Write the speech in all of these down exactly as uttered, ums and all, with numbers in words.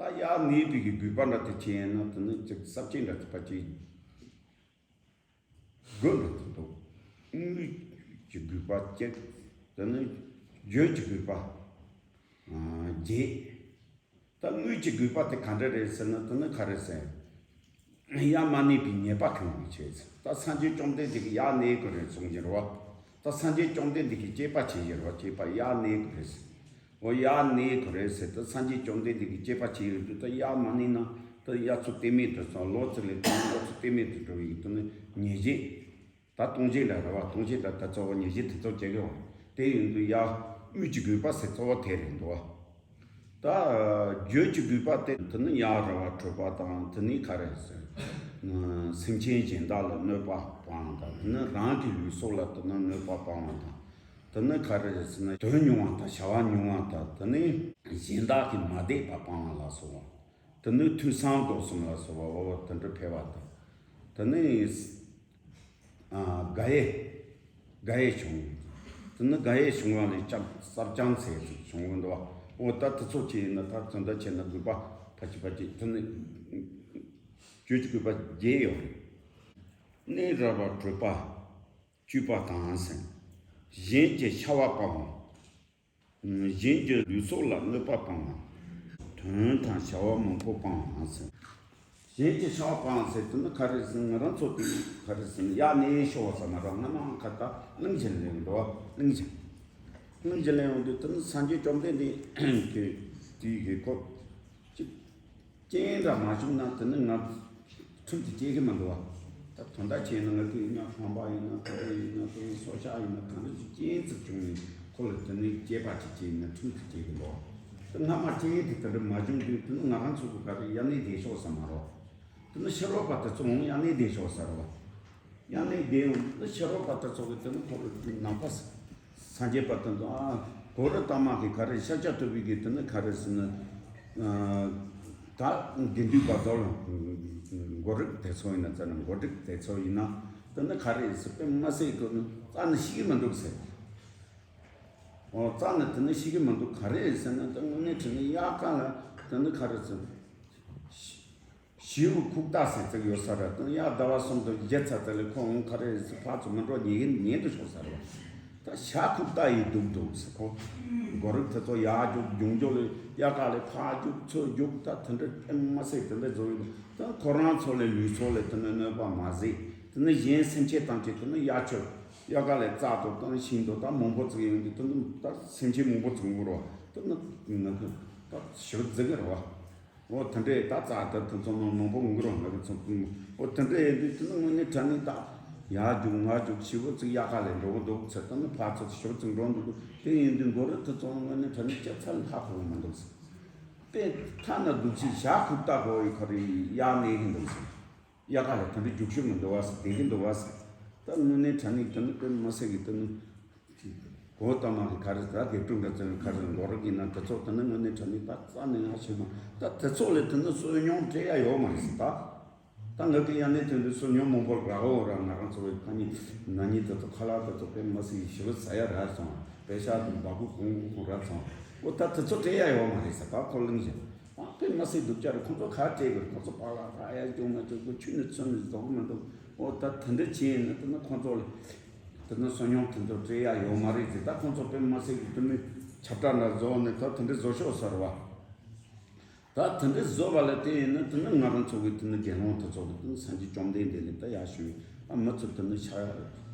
ད་ཡར་གནས་པའི་གི་དགོས་པ་འདྲ་དེ་ཅི་ཡིན་ན། དེ་ནི་ཅིག་ས་བཅད་འདྲ་དེ་པ་ཅིག་དགོས་འདྲ་དེ་འདུག་དངུལ་གྱི་དགོས་པ་གཅིག་དེ་ནི་རྒྱུན་གྱི་དགོས་པ་བརྒྱད། ད་དངུལ་གྱི་དགོས་པ་དེ་ག་འདྲ་རེད་ཟེར་ན། དེ་ནི་ག་རེ་ཟེར། ཡར་མ་གནས་པའི་ཉེས་པ་ཁེངས་པའི་ཆེད་ཟེར། ད་སངས་རྒྱས་བཅོམ་ལྡན་འདས་ཀྱིས་ཡར་གནས་དགོས་རེད་གསུངས་བཞིན་རེད་བ། ད་སངས་རྒྱས་བཅོམ་ལྡན་འདས་ཀྱིས་དཔྱད་པ་བྱས་བཞིན་རེད་བ། དཔྱད་པ་ཡར་གནས་དགོས་རེད་ཟེར། འོ་ཡར་གནས་དགོས་རེད་ཟེར། ད་སངས་རྒྱས་བཅོམ་ལྡན་འདས་ཀྱིས་དཔྱད་པ་བྱས་ཡོང་དུས། ད་ཡར་མ་གནས་ན་ད་དབྱར་ཚུལ་གཏན་མེད་དུ་སོང་། ལོ་གཅིག་ལས་ད་དབྱར་ཚུལ་གཏན་མེད་དུ་འགྲོ་བའི་དེ་ནི་ཉེས་བྱས། ད་ལྟུང་བྱེད་འདྲ་རེད་བ། ལྟུང་བྱེད་འདྲ་ད་གཙོ་བོ་ཉེས་བྱས་དེ་ཚོ་བྱེད་དགོས་བ། དེ་ཡིན་དུས་ཡར་དངུལ་གྱི་དགོས་པ་ཟེར་གཙོ་བོ་དེ་རེད་འདུག་བ། ད་རྒྱུན་གྱི་དགོས་པ་དེ་དེ་ནི་ཡར་རེད་བ། གྲོད་པ་དང་དེ་ནི་ག་རེ་ཟེར། སེམས་ཅན་གཞན་དག་ལ་གནོད་པ་སྤང་བ་དང་། དེ་ནི་རང་གི་ལུས་སྲོག་ལ་དེ་ནི་གནོད་པ་སྤང་བ་དང་། དེ་ནི་ག་རེ་ཟེར་ན་དོན་ཉུང་བ་དང་བྱ་བ་ཉུང་བ་དང་། དེ་ནི་གཞན་དག་གིས་མ་བསྡད་པ་སྤང་བ་ལ་སོགས་པ། དེ་ནི་ཐོས་བསམ་སྒོམ་གསུམ་ལ་སོགས་པ། འོ་དེ་འདྲ་འཕེལ་བ་དང་། དེ་ནི་ཨ་དགའ་ཡས། དགའ་ཡས་བྱུང་། དེ་ནི་དགའ་ཡས་བྱུང་བ་ལས་ཅམ་གསར་རྐྱང་ཚེ་ཟིག་བྱུང་བ་འདུག་བ། འོ་ད་དེ་ཚོ་ཅི་ཡིན་ན། ད་དོན་དག་བྱས་ན་དགོས་པ་ཕ་ཅི་ཕ་ཅི་དེ་ནི་རྒྱུན་གྱི་དགོས་པ་བརྒྱད་ཡོད་རེད། གནས་ར་བ་གྲོད་པ་གཅོད་པ་དང་ཟེར། གཞན་གྱི་ཤ་བ་སྤང་བ། གཞན་གྱི་ལུས་སྲོག་ལ་གནོད་པ་སྤང་བ། དོན་དང་བྱ་བ་མང་པོ་སྤང་བ་ཟེར། གཞན་གྱི་ཤ་བ་སྤང་ཟེར་དེ་ནི་ག་རེ་ཟེར། ང་རང་ཚོ་དེ་ག་རེ་ཟེར་ན། ཡར་གནས་ཤོར་བ་ཟེར་མ་རེད། སྔ་མ་ཁ་ད་གླིང་བཞིན་ལེན་འགྲོ་བ། གླིང་བཞིན། གླིང་བཞིན་ལེན་ཡོང་དུས་དེ་ནི་སངས་རྒྱས་བཅོམ་ལྡན་འདས་ཀྱི་དེའི་གི་སྐོར་གཅིག་རྐྱེན་འདྲ་མ་བྱུང་ན་དེ་ནི་ང་ཁྲིམས་དེ་སྐྱེ་གི་མི་འདུག་བ། ད་དོན་དག་བྱས་ན་ང་ཚོ་ཡིན་ན་ཁང་པ་ཡིན་ན་ག་རེ་ཡིན་ན། དེ་སྲོག་ཆགས་ཡིན་ན་གང་འདྲ་ཞིག་རྐྱེན་ཅིག་བྱུང་ནས་ཁོ་ལ་དེ་ནི་སྐྱེས་པ་ཅིག་སྐྱེས་ན་ཁྲིམས་དེ་སྐྱེ་གི་འདུག་བ། དེ་སྔ་མ་རྐྱེན་དེ་དེ་འདྲ་མ་བྱུང་དུས་དེ་ནི་ང་རང་ཚོ་གི་ག་རེ་ཡར་གནས་བསྡད་ཤོག་ཟེར་མ་རེད། དེ་ནི་ཕྱི་རོལ་པ་དེ་ཚོ་ཡང་ཡར་གནས་བསྡད་ཤོག་ཟེར་བ། ཡང་ནས་བསྡད་ཡོང་ན་ཕྱི་རོལ་པ་དེ་ཚོ་གིས་དེ་ནི་ཁོ་རང་ནང་པ་སངས་རྒྱས་པ་དེ་ཚོ། ཨ་གོ་རི་ཏ་མ་གི་ག་རེ་ཤཱཀྱ་ཐུབ་པའི་གི་དེ་ནི་ག་རེ་ཟེར་ན། ཨ་ད་དགེ་འདུན་པ་ཚོ་ལ་མགོ་རིག་དེ་ཚོ་ཡིན་ན་ཙ་ན། མགོ་རིག་དེ་ཚོ་ཡིན་ན་དེ་ནི་ག་རེ་ཟེར། དཔེ་མི་སྲིད་ཀྱི་ནི་རྩ་ནས་ཤེས་ཀྱི་མི་འདུག་ཟེར། འོ་རྩ་ནས་དེ་ནི་ཤེས་ཀྱི་མི་འདུག་ག་རེ་ཟེར་ན། དེ་དངོས་གནས་དྲང་གནས་དབྱར་ཁ་ལ་དེ་ནི་ག་རེ་ཟེར། བྱིའུ་ཁུག་རྟ་ཟེར་ཙིག་ཡོད་ས་རེད། དེ་ཡར་ཟླ་བ་གསུམ་དུ་བཞད་ཚར་ཚར་ལས་ཁོ་འོང་ག་རེ་ཟེར། ཕར་ཚུར་མི་འགྲོ། ཉལ་གིན་ཉལ་དུ་ཤོར་ས་རེད། ད་བྱ་ཁུག་རྟ་ཡི་སྡུག་སྡུག་ཟེར། ཁོ་མགོ་རིག་དེ་ཚོ་ཡར་རྒྱུག་རྒྱུག་རྒྱུག་ལས་དབྱར་ཁ་ལས་ཕར་རྒྱུག་ཚུར་རྒྱུག་ད་དེ་འདྲ་དཔེ་མི་སྲིད་དེ་འདྲ་བཟོ་ཡོད། ད་ཁོ་རང་ཚོ་ལས་ལུས་ཚོ་ལས་དེ་འདྲ་གནོད་པ་མ་ཟད། དེ་ནི་གཞན་སེམས་ཅན་ཐམས་ཅད་དེ་ནི་དབྱར་ཆོས་དབྱར་ཁ་ལས་རྩྭ་དང་དང་ཤིང་དང་ད་མང་པོ་ཙིག་ཡོང་དུས་དེ་ནི་ད་སེམས་ཅན་མང་པོ་ཙིག་འུར་བ། དེ་ནི་ང་ཚོ་ད་ཞིབ་རྫིག་གི་རེད་བ། འོ་དེ་འདྲའི་ད་རྩྭ་དེ་དེ་ཚོ་ནང་མང་པོ་འུར་བ་ང་གི་ཚོ། འོ་དེ་འདྲ་ཡིན་དུས་དེ་ནི་དངོས་གནས་དྲང་གནས་ད་ཡར་རྒྱུག་མར་རྒྱུག་བྱིའུ་ཅིག་དབྱར་ཁ་ལས་འགྲོ་གི་འདུག་ཟེར། དེ་ནི་ཕར་ཚུར་ཞིབ་ཅིག་འགྲོ་འདུག་དེ་ཡིན་དུས་མགོ་རིག་དེ་ཚོ་དངོས་གནས་དྲང་གནས་སྐྱེ་ཚར་ལྷག་གོ་མི་འདུག་ཟེར། དེ་ཐ་ན་སྡུག་ཅིག་བྱ་ཁུག་རྟ་གོ་ཡི་ཁ་རེ་ཡར་གནས་གི་འདུག་ཟེར། དབྱར་ཁ་ལས་དེ་འདྲ་རྒྱུག་ཤུགས་མི་འདུག་བ་ཟེར། བསྡད་ཀྱི་འདུག་བ་ཟེར། ད་དངོས་གནས་དྲང་གནས་དེ་ནི་དཔེ་མི་སྲིད་ཀྱི་དེ་ནི། གོ་ཏ་མ་གི་ག་རེ་ཟེར། དགེ་ཕྲུག་འདྲ་ཚོ་ག་རེ་མགོ་རིག་ཡིན་ན་དེ་ཚོ་དེ་ནི་དངོས་གནས་དྲང་གནས་ད་རྩ་ནས་ཡང་ཤེས་མ། ད་དེ་ཚོ་ལས་དེ་ནི་བསོད་སྙོམས་སྤྲད་ཡ་ཡོད་མ་རེད་ཟེར་ད། ད་ང་གི་ཡང་ནས་དེ་འདྲ་བསོད་སྙོམས་མང་པོ་རག་འོ་ར། ང་རང་ཚོ་བའི་ཁ་ཉིན་ན་ཉིན་དེ་ཚོ་ཁ་ལག་དེ་ཚོ་དཔེ་མི་སྲིད་ཞེ་པོ་ཟ་ཡ་རག་སོང་། པེ་ཤ་དང་སྦ་ཁུག་གང་གང་རག་སོང་། འོ་ད་དེ་ཚོ་སྤྲད་ཡ་ཡོད་མ་རེད་ཟེར་ད་ཁོ་གླེང་བཞིན། ཨ་དཔེ་མི་སྲིད་སྡུག་ཅག་རེད། ཁོང་ཚོ་ག་སྤྲད་དགོས་རེད། ཁོང་ཚོ་པཱ་ལགས་རག་ཡ་སྐྱོང་མ་སྐྱོང་གི་ཆུ་ནས་ཚོན་ནས་རྫོགས་མི་འདུག་འོ་ད་དེ་འདྲ་བྱས་ཡིན་ན་དེ་ནི་ཁོང་ཚོ་ལ་དེ་ནི་བསོད་སྙོམས་དེ་ཚོ་སྤྲད་ཡ་ཡོད་མ་རེད་ཟེར། ད་ཁོང་ཚོ་དཔེ་མི་སྲིད་ཀྱི་དེ་ནི་ཁྱབ་བསྒྲགས་འདྲ་བཟོ་ནས་ད་དེ་འདྲ་བཟོ་ཤོག་ཟེར་བ། ད་དེ་འདྲ་བཟོ་བ་ལ་བརྟེན་ཡིན་ན་དེ་ནི་ང་རང་ཚོ་གི་དེ་ནི་དགེ་སློང་དེ་ཚོ་གི་དེ་ནི་སངས་རྒྱས་བཅོམ་ལྡན་འདས་ལ་ད་ཡར་ཞུ། ཨ་མི་ཚོ་དེ་ནི་ཤ་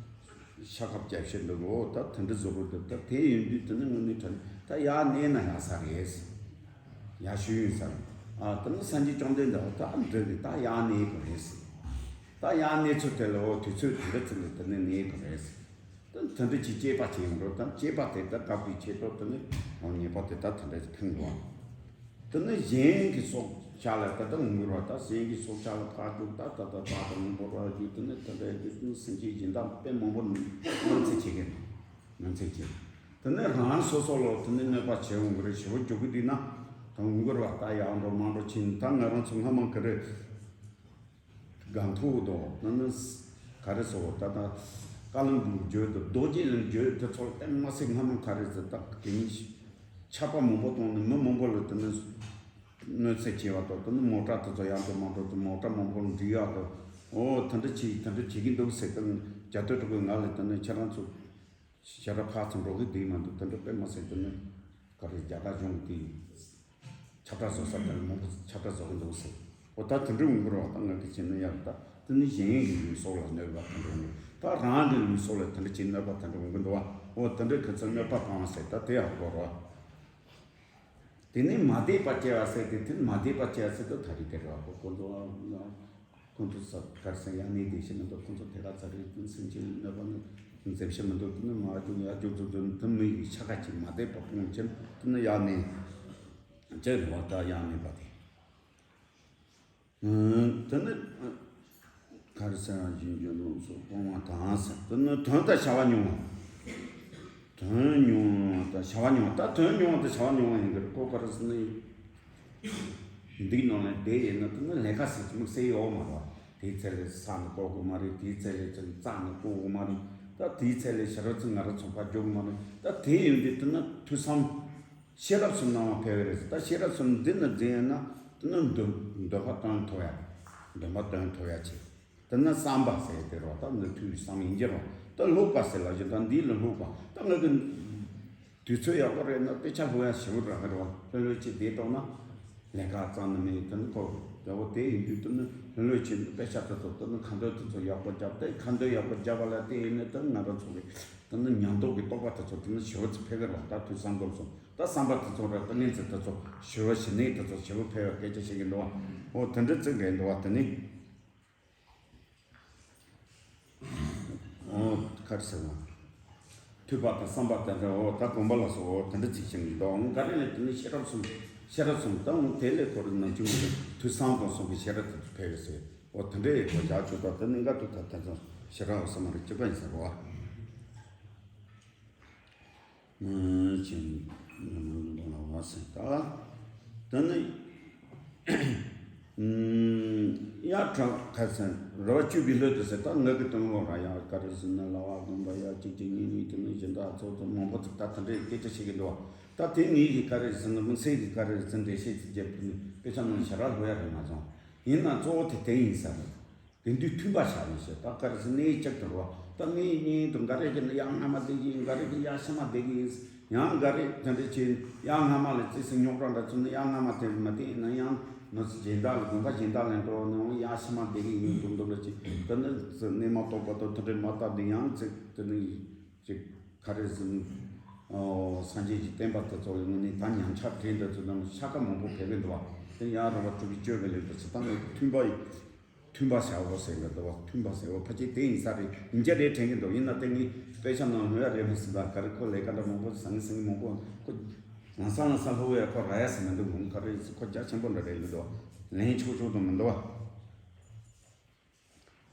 ཤ་ཁབ་རྒྱབ་བཤད་འདུག་འོ་ད་དེ་འདྲ་བཟོ་དགོས་འདུག་ད་དེ་ཡིན་དུས་དེ་ནི་དངོས་གནས་དྲང་ད་ཡར་གནས་ན་ཡག་ས་རེད། ཡར་ཞུ་ཡིན་ས་རེད། ཨ་དེ་ནི་སངས་རྒྱས་བཅོམ་ལྡན་འདས་ད་འདྲ་གི་ད་ཡར་གནས་དགོས་རེད། ད་ཡར་གནས་ཚུལ་དེ་ལ་འོ་དུས་ཚོད་དེ་འདྲ་ཚུལ་ལ་དེ་ནི་གནས་དགོས་རེད། དེ་དེ་འདྲ་ཅིག་དཔྱད་པ་བྱེད་ཡོང་འགྲོ། ད་དཔྱད་པ་དེ་ལྟར་དགག་པའི་ཆེད་དུ་དེ་ནི་ཉེས་པ་དེ་ལྟར་དེ་འདྲ་ཅིག་ཕན་དགོས། དེ་ནི་གཞན་གྱི་སྲོག་ཆགས་ལ་ད་ལྟ་ངུ་འགུལ་བ། ད་གཞན་གྱི་སྲོག་ཆགས་ལ་ཕར་རྒྱུག་ད་ད་ད་ད་ད་ངུ་འགུལ་བ་རྒྱུག་དེ་ནི་དེ་འདྲ་རྒྱུག་དེ་ནི་སེམས་ཅན་གཞན་དག་དཔེ་མང་པོ་ནང་ཚེ་བྱེད་ཀྱི་ནང་ཚེ་བྱེད། དེ་ནི་རང་སོ་སོ་ལ་དེ་ནི་གནོད་པ་བྱེད་འོང་གི་རེད། ཞེ་པོ་རྒྱུག་གི་འདུག་ན་ད་ངུ་འགུལ་བ་ད་ཡར་འགྲོ་མར་འགྲོ་ཕྱིན། ད་ང་རང་ཚོ་སྔ་མ་ག་རེ། སྒང་ཐོག་དང་ནི་ནི་ག་རེ་ཟེར་བ་ད་ད་བཀའ་ལུང་དང་བརྗོད་དང་རྡོ་རྗེ་གླིང་བརྗོད་དེ་ཚོ་ལ་བརྟེན་མ་ཟད་སྔ་མ་ག་རེ་ཟེར་ད་དེ་ནི་ཆད་པ་མང་པོ་བཏང་ནས་མི་མང་པོ་ལ་དེ་ནི་ གནོད་འཚེ་བྱས་པ་དང་། དེ་ནི་མོ་ཊ་དེ་ཚོ་ཡང་དུ་མ་འགྲོ་དུ། མོ་ཊ་མང་པོ་འགྲིག་ཡག་དུ། ཨོ་དེ་འདྲ་བྱེད་དེ་འདྲ་བྱེད་ཀྱི་འདུག་ཟེར་དུས། རྒྱ་སྟོད་གྲོགས་པོས་ང་ལ་དེ་ནི་ཁྱེད་རང་ཚོ་ཞེ་དྲག་ཕར་ཚུར་འགྲོ་གི་འདུག་མ་འདུག་དེ་འདྲ་དཔེ་མ་ཟེར། དེ་ནི་ག་རེ་རྒྱ་གར་གཞུང་གིས་ཁྱབ་བསྒྲགས་བཟོ་ས་དེ་ནི་མང་པོ་ཁྱབ་བསྒྲགས་བཟོ་གི་འདུག་ཟེར། ཨོ་ད་དེ་འདྲ་འོང་གི་རེད་བ། ད་ང་གི་བྱས་ན་ཡག་ད། དེ་ནི་གཞན་གྱི་ལུས་སྲོག་ལ་གནོད་པ་དེ་འདྲ་འོང་གི། ད་རང་གི་ལུས་སྲོག་ལ་དེ་འདྲ་བྱས་གནོད་པ་དེ་འདྲ་འོང་གི་འདུག་བ། ཨོ་དེ་འདྲ་ཁྱེད་ཚོ་གནོད་པ་སྤང་བ་ཟེར། ད་དེ་ཡག་པོ་རེད་བ། དེ་ནས་མ་དད་པ་སྐྱེ་བ་ཟེར་དེ། དེ་མ་དད་པ་སྐྱེ་བ་ཟེར་དེ་ད་རེས་དེ་རེད་བ། ཁོ་ཁོ་ཚོ་ཁོ་ཚོ་ས་གར་སེང་ཡང་ནས་བདེ་ཤེས་མི་འདུག་ཁོ་ཚོ་དེ་ག་ཚ་རེད། དེ་སེམས་ཅན་གནོད་པ་ནི་མཛེས་ཤེས་མི་འདུག་དེ་ནི་མ་རྒྱུག་ཡ་རྒྱུག་ཚུལ་དེ་དེ་མི་ཡི་ཆ་ག་ཅིག་མ་དད་པ་སྤོང་ཕྱིན། དེ་ནི་ཡང་ནས་ཅི་རེད་བ། ད་ཡང་ནས་པ་དེ། དེ་ནི་ག་རེ་ཟེར་ན། གཞན་གྱི་ལུས་སྲོག་སྤོང་བ་དང་ཟེར། དེ་ནི་དོན་དང་བྱ་བ་ཉུང་བ། དོན་ཉུང་བ་དང་བྱ་བ་ཉུང་བ། ད་དོན་ཉུང་བ་དང་བྱ་བ་ཉུང་བ་ཡིན་གྱི་རེད། ཁོ་ག་རེ་ཟེར་ན། འདི་ནང་ལ་བསྡད་ཡིན་ན་དེ་ནི་ལས་ཀ་ཟེར་གྱི་དམིགས་བསལ་ཡོད་མ་རེད། དེའི་ཚེ་ལས་ས་ནས་བཀོག་དགོས་མ་རེད། དེའི་ཚེ་ལས་ཅིག་རྩྭ་ནས་བཀོག་དགོས་མ་རེད། ད་དེའི་ཚེ་ལས་ཞེ་དྲག་ཅིག་ང་རང་ཚོ་ཕར་རྒྱུག་མ་རེད། ད་དེ་ཡིན་དུས་དེ་ནི་ཐོས་བསམ། ཤེས་རབ་གསུམ་སྣང་བ་འཕེལ་བ་རེད་ཟེར། ད་ཤེས་རབ་གསུམ་འདི་ནི་འཛིན་ཡོད་ན་དེ་ནི་འདོད་འདོད་པ་དོན་ཐོབ་ཡ། འདོད་པ་དོན་ཐོབ་ཡ་ཆེ། དེ་ནི་བསམ་པ་ཟེར་དེ་རེད་བ། ད་ནི་ཐོས་བསམ་ཡིན་གྱི་རེད་བ། ད་ཀློག་པ་ཟེར་ལབ་ཀྱི། ད་འདི་ལ་ཀློག་པ། ད་ང་གི་དུས་ཚོད་ཡག་པོ་རེད་ན་དཔེ་ཆ་ཀློག་ཡ་ཞེ་པོ་རག་གི་རེད་བ། ལྷོད་ལྷོད་བྱས་བསྡད་འགྲོ་ན་ལས་ཀ་རྩ་ནས་མེད། དེ་ནི་ཁོ་རྒྱལ་པོ་དེ་ཡིན་དུས་དེ་ནི་ལྷོད་ལྷོད་བྱས་དཔེ་ཆ་དེ་ཚོ། དེ་ནི་ཁ་འདོན་དེ་ཚོ་ཡག་པོ་རྒྱབ། དེ་ཁ་འདོན་ཡག་པོ་རྒྱབ་པ་ལ་བརྟེན་ནས་དེ་ང་རང་ཚོ་གི་དེ་ནི་ཉམས་རྟོགས་ཀྱི་རྟོགས་པ་དེ་ཚོ་དེ་ནི་ཞེ་པོ་ཅིག་འཕེལ་གི་རེད་བ། ད་ཐོས་བསམ་སྒོམ་གསུམ། ད་བསམ་པ་དེ་ཚོ་ར། ད་ངན་ཚེ་དེ་ཚོ་ཞི་བ་ཞི་གནས་དེ་ཚོ་ཞི་བ་འཕེལ་བའི་སྐད་ཆ་བཤད་ཀྱི་འདུག་བ། འོ་དེ་འདྲ་ཅིག་རེད་འདུག་བ། དེ་ནི། འོ་ག་རེ་ཟེར་ན། ཐོས་པ་དང་བསམ་པ་དེ་འདྲ། འོ་ད་སྒོམ་པ་ལ་སོགས། འོ་དེ་འདྲ་ཅིག་བྱེད་ཀྱི་འདུག་འོ་ག་རེ་ལས་དེ་ནི་ཤེས་རབ་གསུམ། ཤེས་རབ་གསུམ། ད་འོ་དེ་ལས་ཁོ་རང་ནང་ཆུང་མི་ཐོས་བསམ་སྒོམ་གསུམ་གྱི་ཤེས་རབ་དེ་ཚོ་འཕེལ་བས་ཟེར། འོ་དེ་འདྲའི་གོ་ཆ་བཅུག་པ་དེ་ནི་འགའ་ཐུག་ད་དེ་ཚོ་ཤེས་རབ་གསུམ་མ་རེད། གཅིག་པ་ཡིན་ས་རེད་བ། ཅིང་། ལ་བ་ཟེར་ད། དེ་ནི་ཡ་གྲངས་ཁ་སང་ར་བ་བཅུ་པའི་ལྷོད་དུ་ཟེར། ད་ངག་གི་དོན་ལོ་ར་ཡ་ག་རེ་ཟེར་ན། ལ་བ་སྒོམ་པ་ཡ་གཅིག་གཅིག་གཉིས་གཉིས། དེ་ནི་གཞན་དག་ཚོགས་ཚོགས་མང་པོ་ཚོ་ད་དེ་འདྲའི་སྐད་ཆ་བཤད་ཀྱི་འདུག་བ། ད་དེ་ངེད་ཀྱིས་ག་རེ་ཟེར་ན། དམིགས་བསལ་གྱི་ག་རེ་ཟེར་ན་འགྲེལ་བཤད་ཅིག་བརྒྱབ་དུས་ནི་དཔེ་ཆ་ནང་ཞེ་དྲག་ལྷོད་ཡ་རེད་མ་སོང་། ཡིན་ན་གཙོ་བོ་དེ་དེ་ཡིན་ས་རེད། དེང་དུས་མཐུན་པ་བྱ་ནས་ཤེས། ད་ག་རེ་ཟེར་ན་གཅིག་ཏུ་རོ། ད་ངའི་སྙིང་དུ་འགའ་རེ་གིས་ནི་ཡར་སྔ་མ་བསྡད་ཀྱི་ཡིན། འགའ་རེ་གིས་ཡར་ཕྱི་མ་བསྡད་ཀྱི་ཡིན། ཡང་འགའ་རེ་དེ་འདྲ་བྱས། ཡར་སྔ་མ་ལ་བརྩིས་ཟིན་རྙོག་དྲ་འདྲ་ཚུལ་ནི་ཡར་སྔ་མ་དེ་མ་བསྡད་ན་ཡང་མི་ཚེ་གཞན་དག་ལ་དགོན་པ་གཞན་དག་ལ་འགྲོ་ན་ཡར་ཕྱི་མ་བསྡད་ཀྱི་ཡིན་འདུག་འདུག་ལ་ཅིག་དེ་ནི་ཟེར་གནས་མ་རྟོགས་པ་དང་དེ་འདྲའི་མ་བརྟགས་འདི་ཡང་ཅིག་དེ་ནི་ཅིག་ག་རེ་ཟེར་ན། སངས་རྒྱས་ཀྱི་བསྟན་པ་དེ་ཚོ་ལ་དངོས་གནས་ད་ཉམས་ཆག་དྲན་འདྲ་ཚུལ་ནང་ཤ་ཁ་མང་པོ་ཕེབས་ཀྱི་འདུག་བ། དེ་ཡང་རང་བ་གྲུབ་པའི་སྤྱོད་པའི་ལས་དེ་ཚོ་ད་ནི་མཐུན་པ་ཡིན། མཐུན་པ་བྱའོ་ཟེར་གི་འདུག་བ། མཐུན་པ་ཟེར་བ་ཕལ་ཆེར་དེ་ཡིན་ས་རེད། ཡིན་རྒྱུ་རེད་དྲན་གི་འདུག་ཡིན་ན་དེ་ངས་དཔེ་ཆ་ནང་ལྷོད་ཡ་རེད་མི་སྲིད་པ། ག་རེ་ཁོ་ལས་ཀ་འདྲ་མང་པོ་ཟང་ངེ་ཟིང་ངེ་མང་པོ་ཁོ་ལམ་སང་ལམ་སང་ལྷོད་ཡ་ཁོ་རག་ཡ་ཟེར་མི་འདུག་འོང་ག་རེ་ཁོ་རྒྱ་ཆེན་པོ་འདྲ་རེད་གི་འདུག་ལན་ཆོག་ཆོག་ཏུ་མི་འདུག་བ།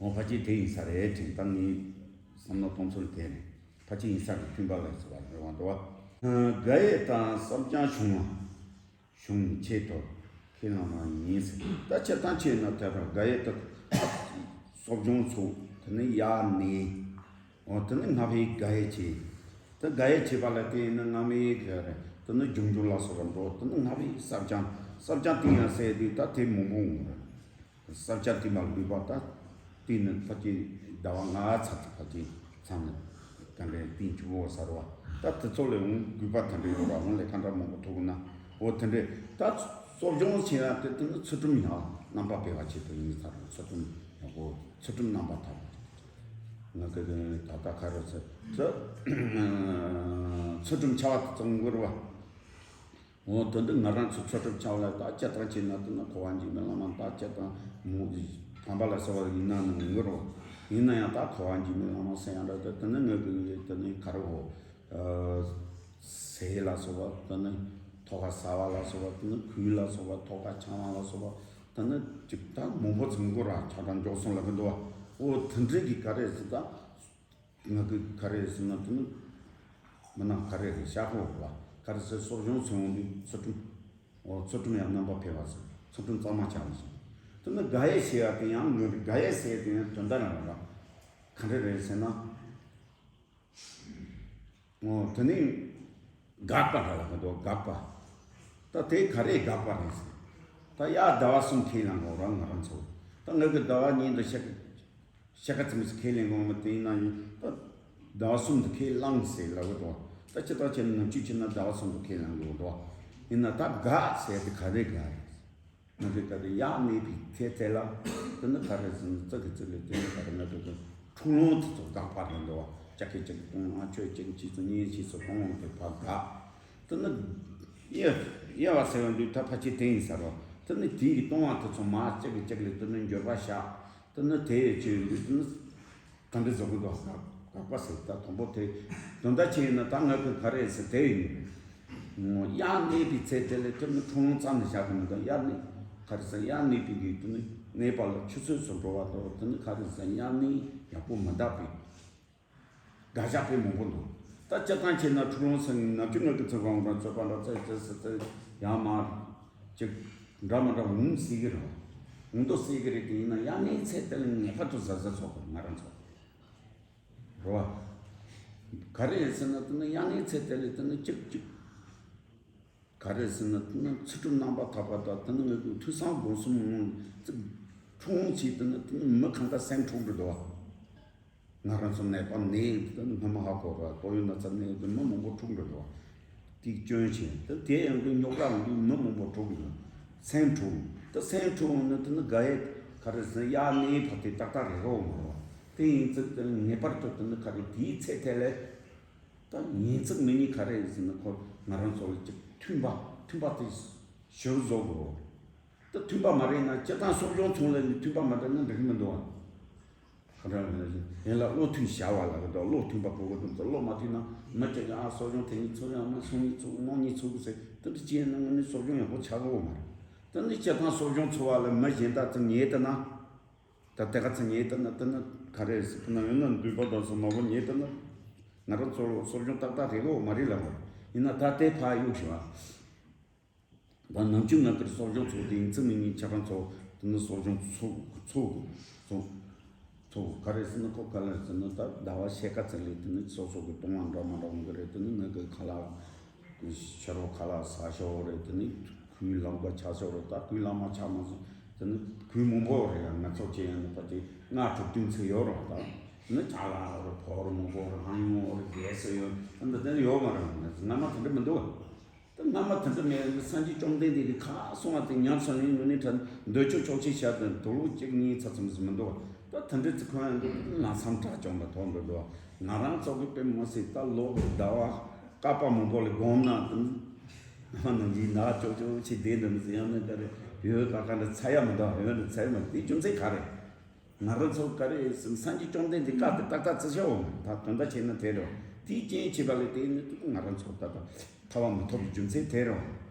འོ་ཕལ་ཆེར་དེ་ཡིན་ས་རེད་དྲན། ད་ངས་བསམ་བློ་གཏོང་ཚུལ་དེ་རེད། ཕལ་ཆེར་ཡིན་ས་རེད། མཐུན་པ་ལ་ཟེར་བ་རེད་བ་འདུག་བ། རྒ་ཡས་དང་སྲབ་སྦྱང་བྱུང་བ། བྱུང་ཆེད་དུ་ཁས་བླངས་པ་ཡིན་ཟེར། ད་སྤྱིར་བཏང་བྱས་ན་དེ་ར་རྒ་ཡས་དེ་གསོ་སྦྱོང་ཚོ་དེ་ནི་ཡར་ནས། འོ་དེ་ནི་སྔ་ཕའི་རྒ་ཡས་བྱས། དེ་རྒ་ཡས་བྱས་པ་ལ་བརྟེན་ནས་སྔ་མའི་ག་རེ་དེ་ནི་རྒྱུན་འགྱུར་ལ་སོགས་པ་འགྲོ། དེ་ནི་སྔ་ཕའི་སྲབ་སྦྱང་། སྲབ་སྦྱང་དེ་ཡང་ཟེར་དུས་ད་དེ་མང་པོ་འོང་རེད། སྲབ་སྦྱང་དེ་མ་ལུས་པ་ད་དེ་ནི་ཕལ་ཆེར་ཟླ་བ་ལྔ་ཚར་དུས་ཕལ་ཆེར་མཚམས་ནས་ག་འདྲའི་སྟེང་ཆུ་བོ་ཟེར་བ། ད་དེ་ཚོ་ལས་འོང་དགོས་པ་དེ་འདྲ་ཡོད་ར། འོང་ལས་ཀ་འདྲ་མང་པོ་ཐུག་ན། འོ་དེ་འདྲས་ད་གསོ་སྦྱོང་བྱེད་ཡ་དེ་དེ་ནི་ཚུལ་ཁྲིམས་ཡང་རྣམ་པར་སྤེལ་བ་ཆེད་དུ་ཡིན་ས་རེད། ཚུལ་ཁྲིམས་ཡག་པོ། ཚུལ་ཁྲིམས་རྣམ་པར་དག་པ། ང་གི་ད་ལྟ་ག་རེ་ཟེར། ཚུལ་ཁྲིམས་འཆལ་བ་དེ་ཚོ་འགོར་བ། འོ་དེ་འདྲ་ང་རང་ཚོ་ཚུལ་ཁྲིམས་འཆལ་ལ་ད་སྤྱིར་བཏང་བྱས་ན་དེ་ནི་འཁོར་བ་འཇིགས་མེད་བླ་མ་ད་སྤྱིར་བཏང་མོ་དམ་པ་ལ་སོགས་པ་ཡིན་ན་ནི་འགོར་བ། ཡིན་ན་ཡང་ད་འཁོར་བ་འཇིགས་མེད་བླ་མ་ཟེར་ཡང་འདྲ། དེ་དེ་ནི་ངེད་ཀྱི་དེ་ནི་ག་རེ་འོ། ཟས་ལ་སོགས་པ་དེ་ནི་ཐོག་ཁ་ཟ་བ་ལ་སོགས་པ། དེ་ནི་གོས་ལ་སོགས་པ། ཐོག་ཁ་འཆང་བ་ལ་སོགས་པ། དེ་ནི་ཅིག་ད་མང་པོ་ཚང་འགོར་བ་ཆ་གྲངས་མགྱོགས་སོང་ལ་གི་འདུག་བ། འོ་དེ་འདྲ་གི་ག་རེ་ཟེར་ད། ང་གི་ག་རེ་ཟེར་ན་དེ་ནི་མི་ནག་ག་རེ་རེད། ཤ་ཁོག་ལ་ག་རེ་ཟེར། གསོ་སྦྱོང་ཚུན་འོང་དུས་ཚུལ་ཁྲིམས། འོ་ཚུལ་ཁྲིམས་ཡང་རྣམ་པར་འཕེལ་བ་ཟེར། ཚུལ་ཁྲིམས་གཙང་མ་ཆགས་པ་ཟེར། དེ་ནི་རྒ་ཡས་ཟེར་ཡ་དེ་ཡང་ངོས་རྒ་ཡས་ཟེར་ཡ་དེ་ཡང་དོན་དག་རང་ར་ག་འདྲ་རེད་ཟེར་ན། འོ་དེ་ནི་དགག་པ་ར་ལ་ག་འདུག་དགག་པ། ད་དེ་ག་རེ་དགག་པ་རེད་ཟེར། ད་ཡར་ཟླ་བ་གསུམ་ཁས་ལེན་དགོས་ར། ང་རང་ཚོ་ད་ངེད་ཀྱི་ཟླ་བ་གཉིས་དང་ཕྱེད་ཀ་ཕྱེད་ཀ་ཙམ་ཞིག་ཁས་ལེན་དགོས་མ། དེ་ཡིན་ན་ཡང་ད་ཟླ་བ་གསུམ་དུ་ཁས་བླངས་ཟེར་ལབ་གི་འདུག་ད་ཅི་ལྟར་བྱས་ན་ནམ་རྒྱུན་བྱས་ན་ཟླ་བ་གསུམ་དུ་ཁས་ལེན་དགོས་འདུག་ཡིན་ན་ད་དགག་ཟེར་དེ་ག་རེ་དགག་རེད། ང་ཚོས་ད་དེ་ཡར་གནས་པའི་ཚེ་དེ་ལ་དེ་ནི་ག་རེ་ཟེར་ན་ཙི་གི་ཙི་ལས་དེ་ནི་ག་རེ་ང་ཚོ་གི་འཁྲུག་ལོང་དེ་ཚོ་དགག་པ་རེད་འདུག་ཅག་གི་ཅག་གི་གཏོང་ང་ཆོས་ཅག་གི་ཅི་ཚོ་གཉེན་ཅི་ཚོ་གཏོང་ལོང་དེ་ཕར་དགག་དེ་ནི་དབྱེ་དབྱེ་བ་ཟེར་བ་འདུག་ད་ཕལ་ཆེར་དེ་ཡིན་ས་རོ། དེ་ནི་དེ་ཡི་གཏོང་བ་དེ་ཚོ་མ་ཅག་གི་ཅག་ལས་དེ་ནི་འགྱོད་པ་བཤགས། དེ་ནི་དེ་ཡི་ཆོས་འདུག་དེ་ནི། ག་འདྲ་བཟོ་གི་འདུག་དགག་པ་ཟེར། ད་དང་པོ་དེ་དོན་དག་ཅི་ཡིན་ན། ད་ང་གི་ག་རེ་ཟེར་དེ་ཡིན། ཡར་གནས་པའི་ཚེ་དེ་ལས་དེ་ནི་འཁྲུག་ལོང་རྩ་ནས་བཞག་གི་མི་འདུག་ཡར་གནས་ག་རེ་ཟེར་ཡར་གནས་པའི་གི་དེ་ནི་གནས་པ་ལ་ཆུད་ཟོས་སུ་འགྲོ་བ་དང་། དེ་ནི་ག་རེ་ཟེར་ཡར་གནས་ཡག་པོ་མི་འདུག་པའི་དགག་བཞག་དཔེ་མང་པོ་འདུག་ད་སྤྱིར་བཏང་བྱས་ན་འཁྲུག་ལོང་ཟེར་ནམ་རྒྱུན་ང་གི་ཚེ་གང་རང་རྩོད་པ་འདྲ་ཙེ་ཙེ་ཙེ་ཙེ་ཡར་མར་ཅིག་འདྲ་མི་འདྲ་འོང་སྲིད་གི་རེད། འོང་དུ་སྲིད་གི་རེད། དེ་ཡིན་ན་ཡར་གནས་ཚེ་དེ་ལ་ངེས་པར་དུ་གཟབ་གཟབ་བྱེད་དགོས་ང་རང་ཚོ། རེད་བ། ག་རེ་ཡིན་ཟེར་ན་དེ་ནི་ཡར་གནས་ཚེ་དེ་ལས་དེ་ནི་གཅིག་གཅིག་ག་རེ་ཟེར་ན་དེ་ནི་ཚུལ་ཁྲིམས་རྣམ་པར་དག་པ་དང་། དེ་ནི་ངེད་ཀྱི་ཐོས་བསམ་སྒོམ་གསུམ་ངང་ཚུལ་འཁྲུག་ལོང་བྱས། དེ་ནི་དེ་ནི་མི་གང་ག་སེམས་འཁྲུག་འགྲོ་འདུག་བ། ང་རང་ཚོ་ནད་པ་ནད་དེ་ནི་སྔ་མ་ཧ་གོ་བ་ཏོག་དབྱིབས་ན་ཚ་ནད་དེ་མི་མང་པོ་འཁྲུག་འགྲོ་འདུག་བ། དེའི་སྐྱོན་ཆེ་དེ་དེ་ཡང་དེ་རྙོག་དྲ་འོང་དུས་མི་མང་པོ་འཁྲུག་འགྲོ་སེམས་འཁྲུག་དེ་སེམས་འཁྲུག་འོང་ན་དེ་ནི་དགག་ཡས་ག་རེ་ཟེར་ན་ཡར་གནས་ཕར་དེ་ཏག་ཏག་རེད་གོ་མ་རེད་བ། དེ་ཡིན་ཙང་དེ་ངེས་པར་དུ་དེ་ནི་ག་རེ་དེའི་ཚེ་དེ་ལས། ད་ཉིན་གཅིག་མིན་ཉིན་ག་རེ་ཟེར་ན་ཁོ་ང་རང་ཚོ་ལ་ཅིག་མཐུན་པ་མཐུན་པ་དེ་ཞེ་པོ་བཟོ་དགོས། ད་མཐུན་པ་མ་རེད་ན་སྤྱིར་བཏང་གསོ་སྦྱོང་ཚོགས་ལ་ནི་མཐུན་པ་མ་འགྲིག་ན་འགྲིག་གི་མི་འདུག་བ། ག་འདྲ་ཡིན་ལ་ཡིན་ལ་བློ་མཐུན་བྱ་བ་ལ་གི་འདུག་བློ་མཐུན་པ་དགོས་གི་འདུག་བློ་མ་མཐུན་ན་མི་གཅིག་གིས་ཨ་གསོ་སྦྱོང་དེ་ཉིད་ཚོགས་ཡང་མ་སོང་ཉིད་ཚོགས་དམངས་ཉིད་ཚོགས་གི་ཟེར་དེ་འདྲ་བྱས་ན་ང་ནི་གསོ་སྦྱོང་ཡག་པོ་ཆགས་གི་ཡོད་མ་རེད། དེ་ནི་སྤྱིར་བཏང་གསོ་སྦྱོང་ཚོགས་པ་ལ་མི་གཞན་དག་ཚོ་ཉེ་དུ་ན། ད་དེ་ག་ཚོད་ཉེ་དུ་ན་དེ་ནི་ག་རེ་ཟེར་ན་ཡོད་ན་འདུས་པ་དང་སོ་མ་བོ་ཉེ་དུ་ན་ང་རང་ཚོ་གསོ་སྦྱོང་ཏག་ཏག་རེད་གོ་མ་རེད་ལ་མ་རེད། ཡིན་ན་ད་དེ་ཕར་གཡུག་ཞིག་བ། ད་ནམ་རྒྱུན་ང་གི་གསོ་སྦྱོང་ཚོགས་དེ་ཡིན་ཚེ་མིན་ཉིན་ཁྱེད་རང་ཚོ་དེ་ནི་གསོ་སྦྱོང་ཚོགས་ཚོགས་ཚོགས་ཚོགས་ག་རེ་ཟེར་ན་ཁོ་ག་ལ་ཟེར་ན་ད་ཟླ་བ་ཕྱེད་ཀ་ཙམ་ལས་དེ་ནི་སོ་སོ་གི་གཏོང་བ་འདྲ་མ་འདྲ་འོང་གི་རེད། དེ་ནི་ང་གི་ཁ་ལག་ཕྱི་རོ་ཁ་ལག་ཟ་ཤོག་རེད། དེ་ནི་ཁོའི་ལག་པ་ཆག་ཤོག་རེད། ད་ཁོའི་ལག་མ་ཆག་མ་སོང་། དེ་ནི་ཁོའི་མང་པོ་རེད། ཡང་ང་ཚོ་ཅན་ཡང་ནི་ཕ་གི་ལྔ་དྲུག་བདུན་ཚོད་ཡོད་རེད། ད་དེ་ནི་ཅ་ལག་རེད། ཕོར་མང་པོ་རེད། ཨང་ཡོང་རེད། གས་སུ་ཡོད། ད་འདི་དེ་ནི་ཡོད་མ་རེད། སྔ་མ་དེ་འདྲ་མི་འདུག་ད་སྔ་མ་དེ་འདྲ་མེད། སངས་རྒྱས་བཅོམ་ལྡན་འདས་ཀྱིས་ག་གསུང་བ་དེ་ཉམས་སུ་ལེན་ནས་ད་འདོད་ཆགས་ཕྱོགས་ཆོས་བཤད་དེ་དུག་ལོག་གཅིག་གཉིས་ཚ་ཚ་མི་མི་འདུག་ད་དེ་འདྲ་ཚིག་ཁོ་ཡང་འདུག་ལམ་སང་དྲག་བྱུང་ལ་ཐོག་འགྲོ་འདུག་ང་རང་ཚོ་གི་དཔེ་མི་སྲིད་ད་ལོ་ཟླ་བ་བསྐལ་པ་མང་པོ་ལ་སྒོམ་ན་དེ་ནི་ང་ནང་གི་ནག་ཅོག་ཅོག་ཆེ་བསྡད་འདུག་ཟེར། ཡང་ན་ག་རེ་ཡོད་ག་ག་འདྲ་ཚ་ཡ་མི་འདུག་ཡོད་འདྲ་ཚ་ཡ་མི་འདུག་དེ་རྒྱུ་མཚན་ག་རེ། ང་རང་ཚོ་ག་རེ་སེམས་སངས་རྒྱས་བཅོམ་ལྡན་འདས་བཀའ་དེ་ཏག་ཏག་བརྩི་བྱའོ། ད་དོན་དག་བྱས་ན་དེ་རེད། དེའི་རྐྱེན་བྱས་པ་ལས་དེ་ནི་ང་རང་ཚོ་ད་ལྟ་ཐར་པ་མི་ཐོབ་པའི་རྒྱུ་མཚན་དེ་རེད།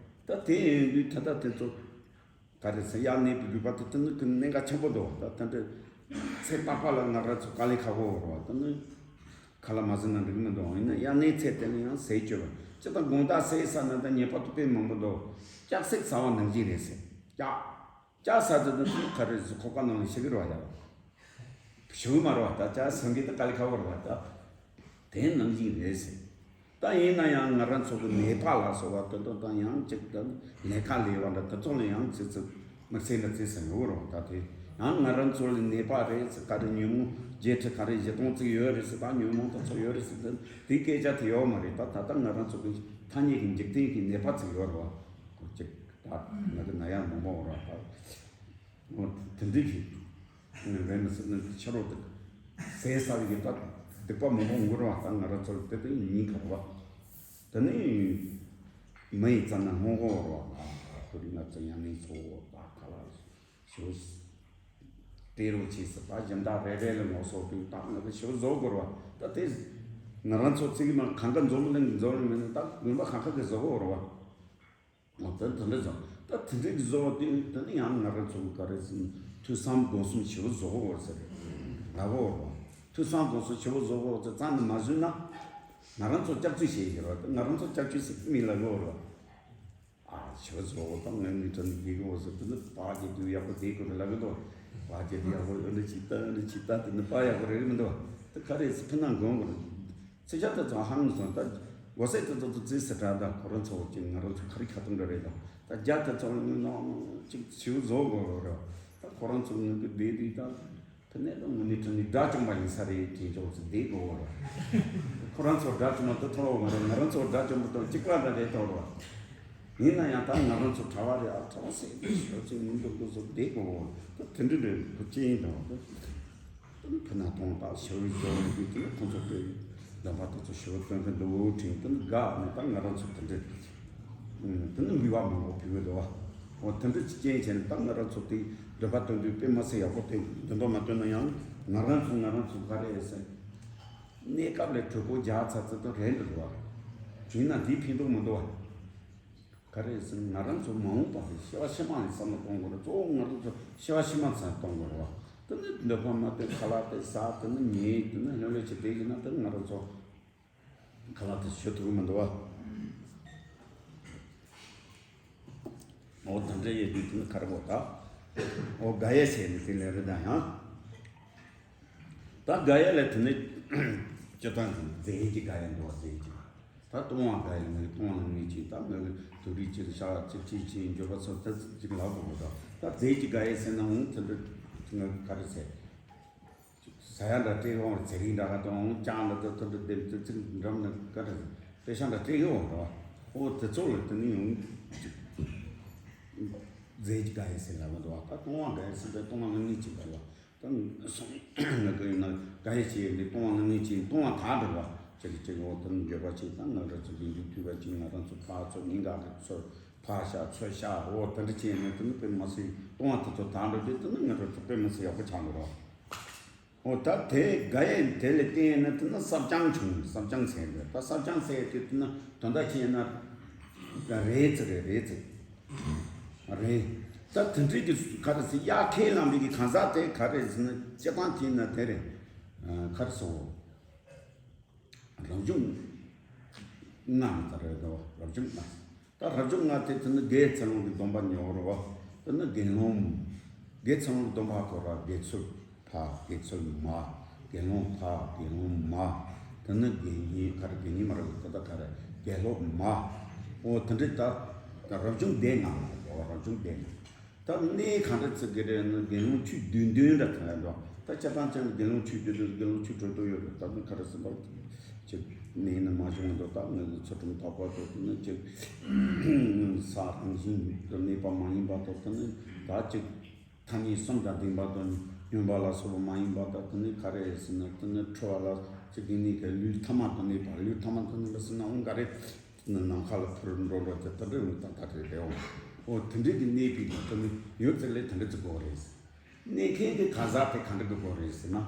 ད་དེ་ཡིན་དུས་ད་ལྟ་དེ་ཚོ་ག་རེ་ཟེར་ཡར་གནས་པའི་དགོས་པ་དེ་དེ་ནི་གི་གནད་འགག་ཆེན་པོ་འདུག་ད་དེ་འདྲ་ཚེ་རྟག་པ་ལ་ང་རང་ཚོ་དཀའ་ལས་ཁག་པོ་རེད་བ། དེ་ནི་ཁ་ལ་མ་ཟིན་ན་འགྲིག་མི་འདུག་ཡིན་ན་ཡར་གནས་ཚེ་དེ་ནི་ཡང་ཟས་སྤྱོད་པ་ཅི་ལྟར་དགོང་དག་ཟས་ཟ་ན་ད་ཉེས་པ་དུ་དཔེ་མང་པོ་འདུག་ལྕགས་སྲེག་ཟ་བ་ནང་བཞིན་རེད་ཟེར། ལྕགས། ལྕགས་ཟ་དུས་ནི་ག་རེ་ཟེར། ཁོག་པ་ནང་ལ་ཤི་གི་རེད་བ་ཡ། ཤི་གི་མ་རེད་བ། ད་ལྕགས་ཟ་མཁན་དེ་དཀའ་ལས་ཁག་པོ་རེད་བ། ད་དེ་ནང་བཞིན་རེད་ཟེར། ད་ཡིན་ན་ཡང་ང་རང་ཚོ་གི་ནད་པ་ལ་སོགས་པ་དེ་ཚོ་དང་ཡང་གཅིག་ཏུ་ལས་ཀ་ལས་པ་འདྲ་དེ་ཚོ་ལ་ཡང་ཚིག་ཚིག་དམིགས་བསལ་འདྲ་བརྩི་ས་ཡོད་རེད་བ། ད་དེ་ཡང་ང་རང་ཚོ་ལ་ནད་པ་རེད་ཟེར། ག་རེ་ཉོན་མོངས་བརྒྱད་ཁྲི་ག་རེ་བཞི་སྟོང་ཙིག་ཡོད་རེད་ཟེར། ད་ཉོན་མོངས་དེ་ཚོ་ཡོད་རེད་ཟེར། དེ་དེ་སྐད་ཆ་དེ་ཡོད་མ་རེད། ད་ད་ལྟ་ང་རང་ཚོ་གི་ཐ་སྙད་ཀྱི་འཇིག་རྟེན་གྱི་ནད་པ་ཚོ་ཡོད་རེད་བ། ཁོ་གཅིག་ད་ང་གི་ན་ཡག་མང་པོ་འོང་ར། ད་འོ་དེ་འདྲ་གི་རེད་མི་སྲིད་ནི་ཕྱི་རོལ་དུ་ཟས་ཟ་བའི་གི་ད་སྡིག་པ་མང་པོ་འགོར་བ། ད་ང་རང་ཚོར་དེ་དེ་ཉིན་གར་བ་དེ་ནི་མི་ཡི་རྩ་ན་སྔོན་འགོར་བ། ཁོ་རིག་ང་ཚོ་ཡང་ནི་ཚོ་ད་ག་ལ་ཞོ་སྟེ་རོ་ཆེ་ས་ད་གཞན་དག་རེ་རེ་ལ་ངོ་སོ་དུས་ད་ང་ཚོ་ཞོ་བཟོ་དགོས་ར། ད་དེ་ང་རང་ཚོ་ཚིག་མ་གང་ག་འཛོམས་ལེན་འཛོམས་ལེན་མིན་ན་ད་དགོན་པ་གང་ག་གི་བཟོ་དགོས་ར་བ། འོ་ད་དེ་འདྲ་ཙང་ད་དེ་འདྲའི་བཟོ་བ་དེ་དེ་ནི་ཡང་ང་རང་ཚོ་ག་རེ་ཟེར་ན་ཐོས་བསམ་སྒོམ་གསུམ་ཞེ་པོ་བཟོ་དགོས་ཟེར་རེད། ལབ་དགོས་རེད། ཐོས་བསམ་སྒོམ་གསུམ་ཞེ་པོ་བཟོ་དགོས་ཟེར་རྩ་ནས་མ་བཟོས་ན་ང་རང་ཚོ་སྐྱག་རྫུན་བྱེད་ཡོད་རེད། ང་རང་ཚོ་སྐྱག་རྫུན་ཟེར་གི་མིན་ལབ་དགོས་རེད། ཨ་ཞེ་པོ་བཟོ་དགོས། ད་ངས་ངའི་དྲན་ནས་དགེ་གི་འོ་ཟེར་དེ་ནི་ཕ་གི་དུས་ཡག་པོ་བསྡད་དགོས་རེད་ལབ་གི་འདུག་ཕ་གི་དུས་ཡག་པོ་འོ་འདྲ་བྱེད་ད་འོ་འདྲ་བྱེད་ད་དེ་ནི་ཕ་ཡག་པོ་རེད་གི་མི་འདུག་ད་ག་རེ་ཟེར་ཕུ་ན་འགོང་དགོས་རེད། ཚེ་ཆ་ད་ཚང་ཧང་སོང་ད། མགོ་སེར་དེ་ཚོ་ཚོ་རྩིས་སུ་དྲག་ད་ཁོ་རང་ཚོ་གཅིག་ང་རང་ཚོ་ག་རེ་ཁ་ཐུག་འདྲ་རེད་ད། ད་རྒྱ་དེ་ཚོ་ནང་གཅིག་བྱིའུ་བཟོ་དགོས་རེད། ད་ཁོ་རང་ཚོ་ནང་གི་བསྡད་དུས་ད་དེ་ནས་ད་དངོས་གནས་དྲང་གནས་དགྲ་བཅོམ་པ་ཡིན་ས་རེད་དྲན་ཆོག་ཚེ་བསྡད་དགོས་རེད། ཁོ་རང་ཚོ་དགྲ་བཅོམ་པ་དེ་ཐོབ་མ་རེད། ང་རང་ཚོ་དགྲ་བཅོམ་པ་དང་གཅིག་པ་འདྲ་རེད་ཐོབ་རེད། ཡིན་ན་ཡང་ད་ང་རང་ཚོ་གྲྭ་བ་རེད་ཨ། གྲྭ་བ་སེམས་ཤོར་ཚེ་ངུ་འདུག་འདུག་བཟོ་བསྡད་དགོས་རེད། ད་དེ་འདྲ་རེད། ཁོ་ཅི་ཡིན་དང་། དེ་ཕུ་ན་གཏོང་དང་ཞུ་བའི་སྐྱོ་བའི་དུས་དེ་ནི་ཁོང་ཚོ་དེ་འདོན་པ་དེ་ཚོ་ཞུ་བ་སྟོན་གི་འདུག་དྲན། དེ་ནི་དགའ་ནས་ད་ང་རང་ཚོ་དེ་འདྲ་དེ་ནི་འབུལ་བ་མང་པོ་ཕུལ་གི་འདུག་བ། འོ་དེ་འདྲ་ཅིག་རྐྱེན་བྱས་ནས་ད་ང་རང་ཚོ་དེ་འདོན་པ་སྟོན་དུས་དཔེ་མ་སྲིད་ཡག་པོ། དེ་འདོན་པ་མ་སྟོན་ན་ཡང་ང་རང་ཚོ་ང་རང་ཚོ་ག་རེ་ཟེར། གནས་སྐབས་ལས་གྲོད་ཁོག་རྒྱགས་ཚ་ཚ་དང་རན་དུ་འདུག་བ། ཡིན་ན་དེའི་ཕན་ཐོགས་མི་འདུག་བ། ག་རེ་ཟེར་ན་ང་རང་ཚོ་མ་འོངས་པ་ལ་སྐྱེ་བ་ཕྱི་མ་ལ་བསམ་བློ་གཏོང་དགོས་རེད། གཙོ་བོ་ང་རང་ཚོ་སྐྱེ་བ་ཕྱི་མ་ཚང་གཏོང་དགོས་རེད་བ། དེ་ནི་འདོད་པ་མ་བཏོན་ཁ་ལག་དེ་ཟ། དེ་ནི་ཉལ། དེ་ནི་ལྷོད་ལྷོད་བྱས་བསྡད་ཀྱི་ན་དེ་ནི་ང་རང་ཚོ་ཁ་ལག་དེ་ཞུ་ཐུབ་ཀྱི་མི་འདུག་བ། འོ་དེ་འདྲ་ཡོད་དུས་དེ་ནི་ག་རེ་དགོས་ད། འོ་དགའ་ཡས་བྱས་ནས་དེ་ལས་རེད་ད་ཡང་། ད་དགའ་ཡས་ལ་དེ་ནི་སྤྱིར་བཏང་གི་རྫས་ཀྱི་དགའ་ཡས་འདུག་བ། རྫས་ཀྱི། ད་ལྟུང་བ་དགའ་ཡས་ནི་ལྟུང་བ་ལ་ངེས་ཅིང་། ད་མོས་དུག་སྦྲུལ་གྱི་ཤ་ཚིལ་ཁྲིད་ཅིང་འགྱོད་པ་ཚོ་ད་ཚིག་ཅིག་ལབ་དགོས་འདུག་ད་རྫས་ཀྱི་དགའ་ཡས་ཟེར་ན་འོང་དེ་འདྲ་ང་ག་རེ་ཟེར། ཟ་ཡ་འདྲ་སྤྲད་འོང་རེད། ཚེ་རིང་འདྲ་ག་དང་འོང་ལྕགས་འདྲ་ད་དེ་འདྲ་དེ་ཚིག་འགྲམ་ན་ག་རེ་ཟེར། པེ་ཤ་འདྲ་སྤྲད་གི་འོང་རེད་བ། འོ་དེ་ཚོ་ལ་དེ་ནི་ཡང་རྫས་ཀྱི་དགའ་ཡས་ཟེར་ལབ་འདུག་བ། ད་ལྟུང་བ་དགའ་ཡས་ཟེར་བས་ལྟུང་བ་ལ་ངེས་ཅིང་དགའ་ཡས། ད་སོང་ང་གི་ཡིན་ན་དགའ་ཡས་བྱས་འདི་ལྟུང་བ་ལ་ངེས་ཅིང་ལྟུང་བ་དག་འགྲོ་བ་ཅིག་ཅིག་འོ་དེ་འགྱོད་པ་ཅིག་ད་ང་རང་ཚོ་དགེ་འདུན་ཐུབ་པ་ཅིག་ང་རང་ཚོ་ཕར་ཚུར་ཉིན་འགའ་གི་ཚུར་ཕར་བཤགས་ཚུར་བཤགས། འོ་དེ་འདྲ་བྱས་ནས་དེ་ནི་དཔེ་མ་སྲིད་ལྟུང་བ་དེ་ཚོ་དག་འགྲོ་དུས་དེ་ནི་ང་རང་ཚོ་དཔེ་མ་སྲིད་ཡག་པོ་ཆགས་འགྲོ་རོགས། འོ་ད་དེ་དགའ་ཡས་དེ་ལས་བརྟེན་ནས་དེ་ནི་བསགས་སྦྱང་བྱུང་། བསགས་སྦྱང་ཟེར་འདོད། ད་བསགས་སྦྱང་ཟེར་དུས་དེ་ནི་དོན་དག་ཅི་ཡིན་ན་རེད་ཟེར་རེད་རེད་ཟེར། རེད། ད་དེ་འདྲའི་གི་ག་རེ་ཟེར། དབྱར་ཁས་བླངས་པའི་གི་གང་ཟག་དེ་ག་རེ་ཟེར་ན་སྤྱིར་བཏང་བྱས་ན་དེ་རེད། ཨ། ག་རེ་ཟེར། རབ་བྱུང་ལྔ་ནི་ད་རེད་དོ། རབ་བྱུང་ལྔ། ད་རབ་བྱུང་ལྔ་དེ་དེ་ནི་དགེ་ཚུལ་སློང་གི་སྡོམ་པ་ཉོ་རོ། དེ་ནི་དགེ་སློང་། དགེ་ཚུལ་སློང་གི་སྡོམ་པ་གོ་ར། དགེ་ཚུལ་ཕ། དགེ་ཚུལ་མ། དགེ་སློང་ཕ། དགེ་སློང་མ། དེ་ནི་དགེ་བསྙེན། ག་རེ་དགེ་བསྙེན་མ་རེད། ད་ད་ག་རེ་དགེ་སློབ་མ། འོ་དེ་འདྲའི་ད་རབ་བྱུང་སྡེ་ལྔ་ལ་གོ། རབ་བྱུང་སྡེ་ལྔ། ད་གནས་གང་འདྲ་ཚིག་གི་རེད་ན་དགེ་སློང་ཆོས་བདུན་བདུན་འདྲ་ཐོན་ཡ་འགྲོ། ད་སྤྱིར་བཏང་ཅན་དགེ་སློང་ཆོས་བདུན་འདྲ། དགེ་སློང་ཆོས་དྲུག་ཏུ་ཡོད་རེད། ད་ནི་ག་རེ་ཟེར་ན་ཅིག་གནས་ནི་མ་བྱུང་འདུག་ད་ངེད་ཚོ་ཚུལ་ཁྲིམས་དག་པ་ཚོ་ནི་ཅིག་ས་རང་བཞིན་དུ་གནས་པ་མ་ཡིན་པ་དང་། ད་ནི་ད་ཅིག་ཐ་སྙད་གསུམ་དང་ལྡན་པ་དང་སྨྱོན་པ་ལ་སོགས་པ་མ་ཡིན་པ་དང་། ད་ནི་ག་རེ་ཟེར་ན་ད་ནི་འཁྲུལ་བ་ལ་ཅིག་གི་གནས་ཀྱི་ལུས་ཐ་མ་དང་གནས་པ། ལུས་ཐ་མ་དང་གནས་པ་ཟེར་ན་འོང་ག་རེ། ནི་ནམ་མཁའ་ལ་འཕུར་འགྲོ་འགྲོ་དེ་ད་འདྲ་ཡོང་ད་ད་རེད་རེད་འོང་། འོ་དེ་འདྲའི་གི་གནས་པའི་གི་དེ་ནི་ཡོད་ཚད་ལས་དེ་འདྲ་ཅིག་དགོས་རེད། གནས་མཁན་གི་གང་ཟག་དེ་ག་འདྲ་གི་དགོས་རེད་ཟེར་ན།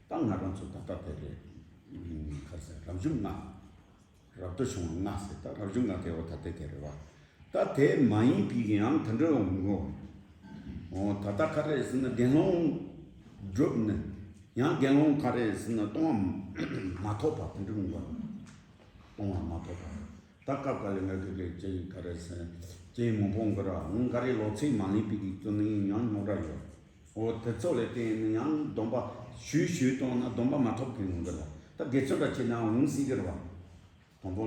ད་ང་རང་ཚོ་ད་ལྟ་དེ་རེད། ཨུམ། ག་རེ་ཟེར། རབ་བྱུང་ལྔ། རབ་ཏུ་བྱུང་བ་ལྔ་ཟེར། ད་རབ་བྱུང་ལྔ་དེ་འོ་ད་དེ་དེ་རེད་བ། ད་དེ་མ་ཡིན་པའི་གི་ཡང་དེ་འདྲ་འོང་གོ། འོ་ད་ད་ག་རེ་ཟེར་ན་དགེ་སློང་སྒྲུབ་ནས་ཡང་དགེ་སློང་ག་རེ་ཟེར་ན་ལྟུང་བ་མ་ཐོབ་པ་དེ་འདྲ་འོང་གོ། ལྟུང་བ་མ་ཐོབ་པ། ད་སྐབས་འགའ་ལ་ང་གི་གི་ཅི་ག་རེ་ཟེར། ཅི་མང་པོ་འགོ་ར་འོང་ག་རེ། ལོ་ཚིགས་མ་ལེན་པའི་གི་དོན་ནི་ཡང་ཉོག་ར་ཡོད། འོ་དེ་ཚོ་ལས་བརྟེན་ནས་ཡང་སྡོམ་པ་ཞུས་ཞུས་བཏང་ན་སྡོམ་པ་མ་ཐོབ་མཁན་འོང་གི་ར། ད་དགེ་ཚུལ་འདྲ་བྱས་ན་འོང་སྲིད་གི་ར་བ། དང་པོ་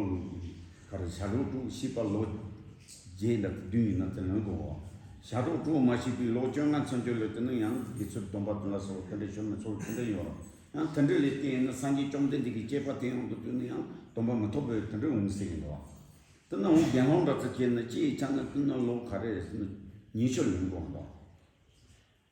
ག་རེ་ཞབས་བྲོ་དཀྲུགས་ཤེས་པ་ལོ་བརྒྱད་དང་བདུན་ཡིན་ན་དེ་ལོན་དགོས། ཞབས་བྲོ་དཀྲུགས་མ་ཤེས་པའི་ལོ་བཅོ་ལྔ་ཚུན་ཆད་ལོས་དེ་ནི་ཡང་དགེ་ཚུལ་སྡོམ་པ་དེ་ལ་སོགས་དེ་འདྲ་ཞུ་མི་ཚོར་དེ་འདྲ་ཡོད་ར། ཡང་དེ་འདྲ་ལས་བརྟེན་ནས་སངས་རྒྱས་བཅོམ་ལྡན་འདས་ཀྱི་བསྐྱེད་པ་དེ་ཡོང་དུ་དུས་ནི་ཡང་སྡོམ་པ་མི་ཐོབ་པའི་དེ་འདྲ་འོང་སྲིད་ཀྱི་འདུག་བ། དེ་ནི་འོང་དགེ་སློང་འདྲ་ཚོ་བྱས་ན་ཅིའི་ཆ་ན་དེ་ནི་ལོ་ག་རེ་ཟེར་ན་ཉི་ཤུ་ལོན་དགོས་འདུག་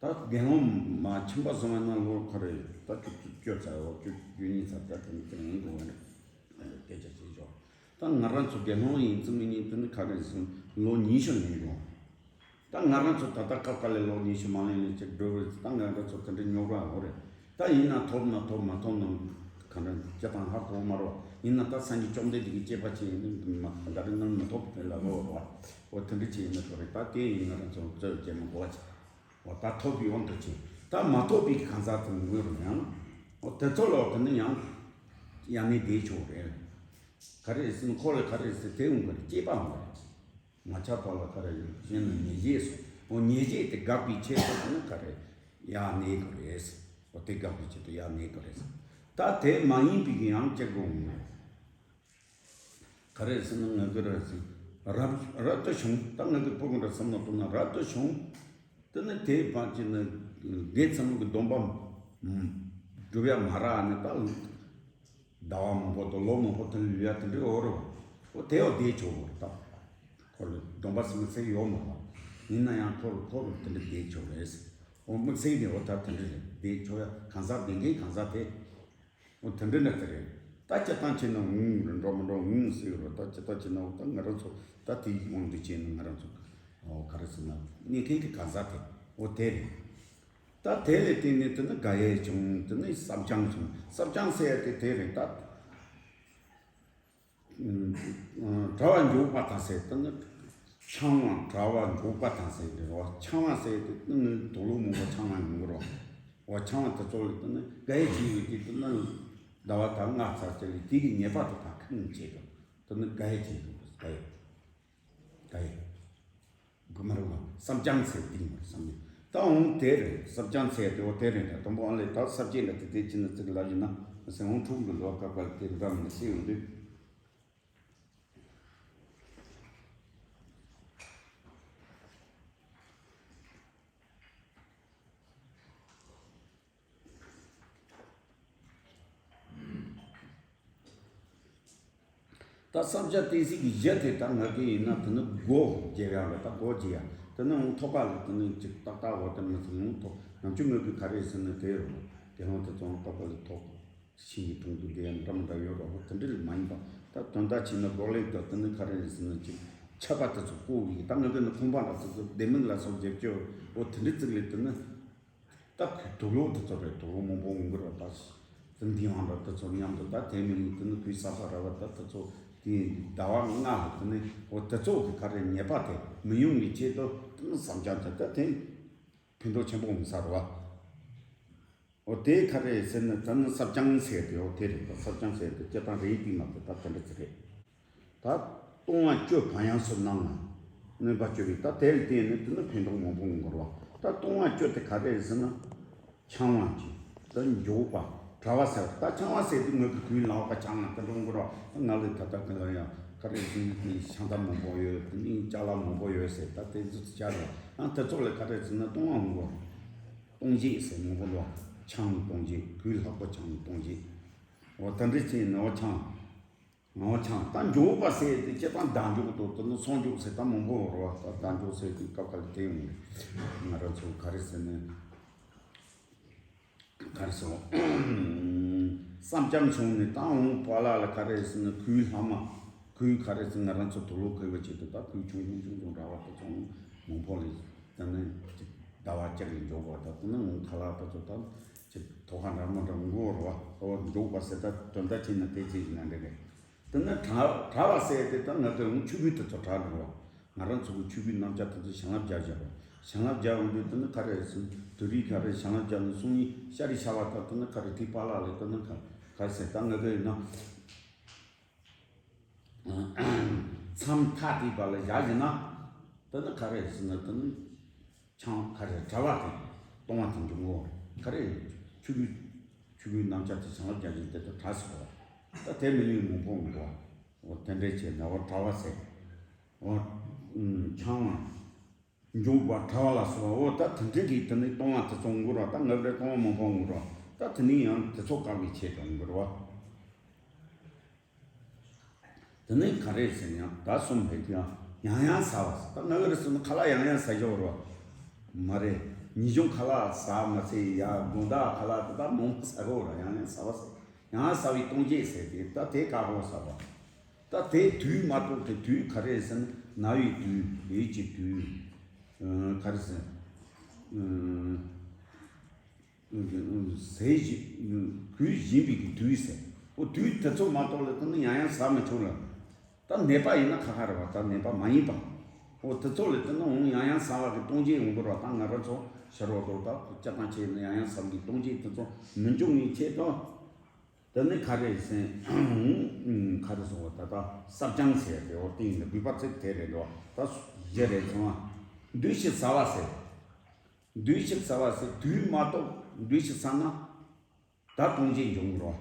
ད་དགེ་སློང་མ་ཁྱིམ་པ་བཟུང་བ་ན་ལོ་ག་རེ་ད་བཅུ་བཅུ་བཅུ་ཚར་བ་བཅུ་བཅུ་གཉིས་ཚར་ད་དེ་ནི་དེ་ལོན་དགོས་བ་ནི་སྐད་ཆ་བྱེད་ཆོག་ད་ང་རང་ཚོ་དགེ་སློང་ཡིན་ཙང་མི་ཉིད་དེ་ནི་ག་རེ་ཟེར་ན་ལོ་ཉི་ཤུ་ལོན་དགོས། ད་ང་རང་ཚོ་ད་ལྟ་སྐབས་འགའ་ལས་ལོ་ཉི་ཤུ་མ་ལོན་ལས་ཅིག་འགྲོ་བས། ད་ང་རང་ཚོ་དེ་འདྲ་ཉོག་ར་འོ་རེད། ད་ཡིན་ན་ཐོབ་ན་ཐོབ་མ་ཐོབ་ན་ག་འདྲ་སྤྱིར་བཏང་ཧ་གོ་མ་རོགས། ཡིན་ན་ད་སངས་རྒྱས་བཅོམ་ལྡན་འདས་ཀྱི་བསྐྱེད་པ་ཅན་ཡིན་ན་མ་ད་རེ་ནང་མ་ཐོབ་དེ་ལ་ལོ་རོགས། འོ་དེ་འདྲ་ཅིག་ཡིན་ན་ཐོབ་རེད། ད་དེ་ཡིན་ང་རང་ཚོ་རྩོད་བྱེད་མ་དགོས་པ་ཅིག་འོ་ད་ཐོབ་པའི་དབང་དུ་བྱས། ད་མ་ཐོབ་པའི་གང་ཟག་ཚོ་ངོས་རུ་ཡང་འོ་དེ་ཚོ་ལོག་དེ་ནི་ཡང་ཡང་ནི་བསྡད་ཆོག་རེད། ག་རེ་ཟེར་ན་ཁོ་ལ་ག་རེ་ཟེར་དེ་འོང་གི་རེད། བསྐྱེད་པ་འོང་གི་རེད། ང་ཆ་པ་ལ་ག་རེ་ཡོད་གཞན་ལ་ཉེས་བྱས་སོ། འོ་ཉེས་བྱས་དེ་དགག་པའི་ཆེད་དུ་ནི་ག་རེ་ཡང་གནས་དགོས་རེད། འོ་དེ་དགག་པའི་ཆེད་དུ་ཡང་གནས་དགོས་རེད། ད་དེ་མ་ཡིན་པའི་གི་ཡང་སྐྱེ་དགོས་ངོ་ ག་རེ་ཟེར་ན། ང་གི་ར་ཟེར། རབ་རབ་ཏུ་བྱུང་། ད་ང་གི་ཕྲུ་གུ་འདྲ་བསམ་བློ་གཏོང་ན་རབ་ཏུ་བྱུང་། དེ་ནི་དེའི་བར་གྱི་ནི་དགེ་ཚང་གི་སྡོམ་པ་སྒྲུབ་ཡ་མ་རག་ནི། ད་ཟླ་བ་མང་པོ་དང་ལོ་མང་པོ་དང་ལུས་ཡ་དེ་འདྲའི་འོ་རེད་བ། འོ་དེ་འོ་བསྡད་ཆོག་གི་རེད། ད་ཁོ་ལ་སྡོམ་པ་ཟེར་མི་ཟེར་ཡོད་མ་རེད། ཡིན་ན་ཡང་ཁོ་ལ་ཁོ་ལ་དེ་འདྲ་བསྡད་ཆོག་རེད་ཟེར། འོ་དམིགས་བསལ་ནི་འོ་ད་དེ་འདྲ་རེད། བསྡད་ཆོག་ཡ་གང་ཟག་བསྡད་མཁན་གང་ཟག་དེ། འོ་དེ་འདྲ་ན་དེ་རེད། ད་སྤྱིར་བཏང་བྱས་ན་འོང་རེད། འགྲོ་མི་འགྲོ་འོང་ཟེར་གི་རེད། ད་སྤྱིར་བཏང་བྱས་ན་འོ་ད་ང་རང་ཚོ་ད་དེའི་དབང་དུ་བྱས་ན་ང་རང་ཚོ་འོ་ག་རེ་ཟེར་ན་གནས་མཁན་གྱི་གང་ཟག་དེ་འོ་དེ་རེད། ད་དེ་ལས་བརྟེན་ནས་དེ་ནི་དགའ་ཡས་བྱུང་། དེ་ནི་བསམ་བྱང་བྱུང་། བསམ་བྱང་ཟེར་ཡ་དེ་དེ་རེད། ད་གྲྭ་བ་འཇུག་པ་དང་ཟེར། དེ་ནི་འཆང་བ་གྲྭ་བ་འཇུག་པ་དང་ཟེར་རེད་བ། འཆང་བ་ཟེར་དེ་དེ་ནི་དུག་ལོག་མང་པོ་འཆང་བ་ཡོང་གི་རེད་བ། འོ་འཆང་བ་དེ་ཚོ་ལ་དེ་ནི་དགའ་ཡས་བྱུང་ཡོད་དེ། དེ་ནི་ཟླ་བ་དང་ལྔ་ཚར་ཅིག་ལ་དེ་གི་ཉེས་པ་དེ་ཕར་ཁུར་ནས་བྱེད་དོ། དེ་ནི་དགའ་ཡས་བྱེད་དོ། དགའ་ཡས། ད་ཡིན། དགོས་མ་རེད་བ། བསམ་བྱང་ཚེ་འདི་ཡིན་པར་བསམ་ཡོད། ད་འོང་དེ་རེད། བསམ་བྱང་ཚེ་དེ་འོ་དེ་རེད། ད་དང་པོ་ཨ་ལས་ད་ས་བཅད་ལ་དེ་དེ་ཅི་ན་ཚིག་ལ་ཡིན་ན་ཟེར། འོང་ཕྲུ་གུ་ལ་ལོ་ཀ་པ་ལ་དེ་འདྲ་མི་ཤེས་ཡོང་དུས། ད་བསམ་བྱ་གཏན་སྲིད་ཀྱི་གཞི་དེ་ད་ང་གི་ཡིན་ན་དེ་ནི་སྒོ་འབྱེད་ཡག་ལ། ད་སྒོ་འབྱེད་ཡག་དེ་ནི་འོང་ཐོག་ཁ་ལ་དེ་ནི་ཅིག་ཏག་ཏག་འོ་དེ་མི་ཚེ་འོང་ཐོག་ནམ་རྒྱུན་ངོས་ཀྱི་ག་རེ་ཟེར་ན་དེ་རུ་དེ་ལོང་དེ་ཚོང་ལྟ་བུ་ལ་ཐོག་ཤིང་གི་དྲུང་དུ་བསྡད་ཡ་འདྲ་མི་འདྲ་ཡོད་རོགས། དེ་འདྲ་ལ་མ་ཡིན་པ། ད་དོན་དག་བྱས་ན་སྒོ་ལེགས་དང་དེ་ནི་ག་རེ་ཟེར་ན་ཅིག་ཆད་པ་དེ་ཚོ་བཀོག་གི། ད་ང་གི་ནི་ཁང་པ་འདྲ་ཚོ་ཚོ་ལྡེ་མིག་ལ་སོགས་བརྒྱབ་ཀྱི་འོ་དེ་འདྲ་ཙིག་ལས་དེ་ནི། ད་ཁོའི་དུག་ལོག་དེ་ཚོ་རེད། དུག་ལོག་མང་པོ་འོང་གི་རེད། ད་དེ་འདི་ཡང་རེད། དེ་ཚོ་མཉམ་དུ་ད་དེ་མིན་དེ་ནི་ཁོའི་ས་ས་ར་བ་ད་དེ་ཚོ་དེ་ཟླ་བ་ལྔ་ལ་དེ་ནི་འོ་དེ་ཚོ་གི་ག་རེ་ཉེས་པ་དེ་མི་ཡོང་བའི་ཆེད་དུ་དེ་ནི་བསམ་བྱ་དེ་ད་དེ་ཕན་ཐོགས་ཆེན་པོ་འོང་ས་རེད་བ། འོ་དེ་ག་རེ་ཟེར་ན་དེ་ནི་བསམ་བྱང་ཟེར་དེ་འོ་དེ་རེད། ད་བསམ་བྱང་ཟེར་དེ་སྤྱིར་བཏང་རེད་དེ་མ་དེ་ད་དེ་འདྲ་ཅིག་རེད། ད་ལྟུང་བ་བཅུ་གང་ཡང་སུ་གནང་ན། གནོད་པ་བཅུ་པའི་ད་དེ་ལ་བརྟེན་ནས་དེ་ནི་ཕན་ཐོགས་མང་པོ་འགོར་བ། ད་ལྟུང་བ་བཅུ་དེ་ག་རེ་ཟེར་ན། འཆང་བ་གཅིག་ད་འཇུག་པ། གྲྭ་བ་ཟེར། ད་འཆང་བ་ཟེར་དུས་ངོས་ཀྱི་གུས་ལག་པ་འཆང་ན་དེ་འགྲོ་འགོར་བ། ང་ལ་ད་ལྟ་གི་ལ་ཡང་ག་རེ་ཟེར་ན་དེ་ཤང་ད་མང་པོ་ཡོད། དེ་ནི་ཅ་ལག་མང་པོ་ཡོད་ཟེར། ད་དེ་ཚོ་ཅ་ལག་ཨང་དེ་ཚོ་ལ་ག་རེ་ཟེར་ན་ལྟུང་བ་འགོར། ལྟུང་བྱེད་ཟེར་མང་པོ་འགྲོ། འཆང་ལྟུང་བྱེད། གུས་ལྷག་པོ་འཆང་ལྟུང་བྱེད། འོ་ད་འདྲ་བྱས་ནས་འོ་འཆང་། ངོ་འཆང་། ད་འཇུག་པ་ཟེར་དེ་སྤྱིར་བཏང་བདག་འཇུག་ཏུ་དེ་ནི་སངས་འཇུག་ཟེར་ད་མང་པོ་ཡོད་རེད་བ། ད་བདག་འཇུག་ཟེར་དུས་སྐབས་ཁ་ལ་དེ་ཡོང་རེད། ང་རང་ཚོ་ག་རེ་ཟེར་ནས་ག་རེ་ཟེར། བསམ་བྱང་བྱུང་ནས་ད་འོང་པཱ་ལགས་ལ་ག་རེ་ཟེར་ན་གུས་ལྷག་མ། གུས་ག་རེ་ཟེར། ང་རང་ཚོ་དུག་ལོག་གུས་པ་ཆེད་དུ་ད་གུས་ཆུང་ཆུང་ཆུང་ཆུང་འདྲ་བ་དེ་ཚོ་མང་པོ་ལས་ད་ནི་ཅིག་ཟླ་བ་གཅིག་ལས་འཇོག་པ་ད་དེ་ནི་འོང་ཁ་ལག་དེ་ཚོ་ད་ཅིག་ཐོག་ཁ་འདྲ་མ་འདྲ་འོང་གི་ཡོད་རེད་བ། འོ་འཇུག་པ་ཟེར་ད་དོན་དག་བྱས་ན་དེ་བྱས་ཀྱི་ན་འདྲ་རེད། དེ་ནི་གྲྭ་གྲྭ་བ་ཟེར་དེ་ད་ང་ཚོའི་འོང་ཆོས་གོས་དེ་ཚོ་གྲྭ་འགྲོ་བ། ང་རང་ཚོ་གི་ཆོས་གོས་རྣམ་གཞག་དེ་ཚོ་བྱིན་རླབས་རྒྱག་བཞག་རོགས། བྱིན་རླབས་རྒྱག་འོང་དུས་དེ་ནི་ག་རེ་ཟེར། དུས་རིག་ག་རེ་བྱིན་རླབས་རྒྱག་ནས་སང་ཉིན་ཤ་རི་ཤ་བ་དང་དེ་ནི་ག་རེ་ཐིག་པ་ལ་ལས་དེ་ནི་ག་ག་རེ་ཟེར། ད་ང་ཚོ་ཡིན་ན་མཚམས་ཐ་དད་པ་ལ་བཞག་བཞིན་ན་དེ་ནི་ག་རེ་ཟེར་ན་དེ་ནི། ཆང་ག་རེ་གྲྭ་བ་དེ་ལྟུང་བ་དེ་འཇུག་གོ། ག་རེ་ཆོས་གོས་ཆོས་གོས་རྣམ་གཞག་དེ་བྱིན་རླབས་རྒྱག་བཞིན་དེ་ཚོ་གྲྭ་ཟེར་བ། ད་དེ་མི་ལུས་མང་པོ་འགོ། འོ་དེ་འདྲས་བྱས་ན་འོ་གྲྭ་བ་ཟེར། འོ་ཆང་བ་འཇུག་པ་གྲྭ་བ་ལ་སོགས་པ། འོ་ད་དེ་འདྲས་ཀྱི་དེ་ནི་ལྟུང་བ་དེ་ཚོ་འགོ་ར། ད་ང་ཚོའི་ལྟུང་བ་མང་པོ་འགོ་ར། ད་དེ་ནི་ཡང་དེ་ཚོ་བཀག་པའི་ཆེད་དུ་འགོ་ར་བ། དེ་ནས་ག་རེ་ཟེར་ན་ཡང་ད་གསུམ་རེད་དེ་ཡང་ཡང་ཡང་ཟ་བ་ཟེར། ད་ང་ག་རེ་ཟེར་ན་ཁ་ལག་ཡང་ཡང་ཟ་ཞོར་རོ། མ་རེད། ཉིན་གཞུང་ཁ་ལག་ཟ་མ་ཚད་ཡ་དགོང་དག་ཁ་ལག་དེ་ད་མང་པོ་ཟ་གོ་ར། ཡང་ཡང་ཟ་བ་ཟེར། ཡང་ཡང་ཟ་བའི་ལྟུང་བྱེད་ཟེར་ཏེ་ད་དེ་དཀར་པོ་ཟ་བ། ད་དེ་དུས་མ་གཏོགས་དེ་དུས་ག་རེ་ཟེར་ན་ན་བའི་དུས། ལས་ཀྱི་དུས། ག་རེ་ཟེར། ཟས་བཞིན་གོས་བཞིན་པའི་གི་དུས་ཟེར། འོ་དུས་དེ་ཚོ་མ་གཏོགས་ལ་དེ་ནི་ཡང་ཡང་ཟ་མི་ཆོག་ལ། ད་ནད་པ་ཡིན་ན་ཁ་ཁ་རེད་བ། ད་ནད་པ་མ་ཡིན་པ། འོ་དེ་ཚོ་ལ་དེ་ནི་འོང་ཡང་ཡང་ཟ་བ་གི་ལྟུང་བྱེད་ཡོང་གི་རེད་བ། ད་ང་རང་ཚོ་ཕྱི་རོལ་དུ་ད་སྤྱིར་བཏང་བྱས་ན་ཡང་ཡང་ཟ་བ་གི་ལྟུང་བྱེད་དེ་ཚོ་མི་འབྱུང་བའི་ཆེད་དུ། དེ་ནི་ག་རེ་ཟེར། ག་རེ་ཟེར་བ། ད་ད་བསམ་བྱང་ཟེར་དེ་འོ་དེ་ཡིན་ན་དགོས་པ་ཚིག་དེ་རེད་འདུག་ད་གཞི་རེད་ཚང་མ། འདུས་ཤིང་ཟ་བ་ཟེར། འདུས་ཤིང་ཟ་བ་ཟེར་དུས་མ་གཏོགས་འདུས་ཤིང་ཟ་ན་ད་ལྟུང་བྱེད་འབྱུང་རོ།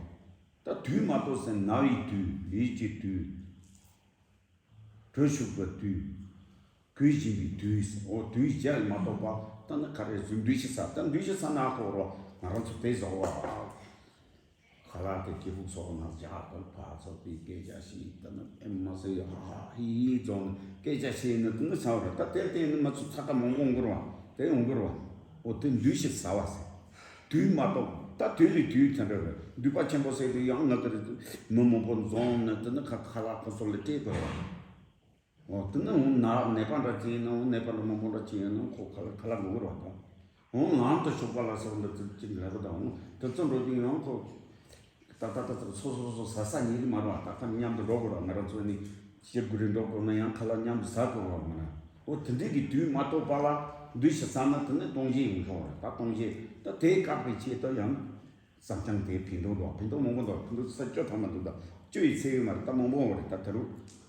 ད་དུས་མ་གཏོགས་ཟེར་ན་བའི་དུས། ལས་ཀྱི་དུས། བུ་ཤུག་པའི་དུས། གོས་སྦྱིན་པའི་དུས། འོ་དུས་བཞི་མ་གཏོགས་པ་ད་ནི་ག་རེ་ཟེར། འདུས་བྱས་ས། ད་འདུས་བྱས་ས་ན་ཁོ་རོ་ང་རང་ཚོ་དེ་བཟོ་བ། ཁ་ལག་དེ་སྐྱེ་ཕུག་སོགས་ན་བཞག་ད་ཕར་ཚོགས་པའི་སྐད་ཆ་བཤད། ད་ནི་ཨེ་མ་ཟེར་ཡ་ཧ་ཧི་ཧི་རྫོང་སྐད་ཆ་བཤད་ནི་དེ་ནི་ཚ་བ་རེད། ད་དེར་བརྟེན་ནི་ང་ཚོ་ཚ་ཁ་མང་པོ་འོང་གི་རེད་བ། དེ་འོང་གི་རེད་བ། འོ་དེ་འདུས་བྱས་ས་བ་ཟེར། དུས་མ་གཏོགས་ད་དུས་ལས་དུས་དེ་འདྲ་རེད། འདུས་པ་ཆེན་པོ་ཟེར་དུས་ཡང་ང་གི་རེད། མི་མང་པོ་འཛོམས་ནི་དེ་ནི་ཁ་ཁ་ལག་ཁོ་ཚོ་ལ་སྤྲད་དགོས་རེད་བ། འོ་དེ་ནི་འོང་ན་ནད་པ་འདྲ་ཅིག་ཡིན་ན། འོང་ནད་པ་འདྲ་མང་པོ་འདྲ་ཅིག་ཡིན་ན་ཁོ་ཁ་ལག་ཁ་ལག་འགྲོ་གི་རེད་བ། ད་འོང་ལམ་དུ་ཞོགས་པ་ལ་སོགས་འདི་ཚོ་ཅིག་འདྲ་པོ་དང་། འོང་དེ་ཚོ་འགྲོ་དུས་ཡང་ཁོ་ད་ད་ད་ད་སོ་སོ་སོ་ཟ་ས་ཉེ་གི་མ་རེད་བ། ད་ཁ་མཉམ་དུ་འགྲོ་དགོས་རེད། ང་རང་ཚོ་ནི་ཞི་གུ་རེ་འགྲོ་དགོས་ན་ཡང་ཁ་ལག་མཉམ་དུ་ཟ་དགོས་རེད་མ་རེད། འོ་དེ་འདྲའི་གི་དུས་མ་གཏོགས་པ་ལ་འདུས་བྱས་ས་ན་དེ་ནི་སྟོང་བརྒྱད་ཡིན་ཆོག་རེད། ད་སྟོང་བརྒྱད་ད་དེ་བཀག་པའི་ཆེད་དུ་ཡང་བསམ་སྦྱང་དེ་ཕན་ཐོགས་འདུག་ཕན་ཐོགས་མང་པོ་འདུག་ཕན་ཐོགས་ས་བཅུ་ཐམ་མ་འདུག་ད་བཅུ་ཡི་ཚེ་ཡོད་མ་རེད། ད་མང་པོ་འོང་བ་རེད། ད་ད་རུང་།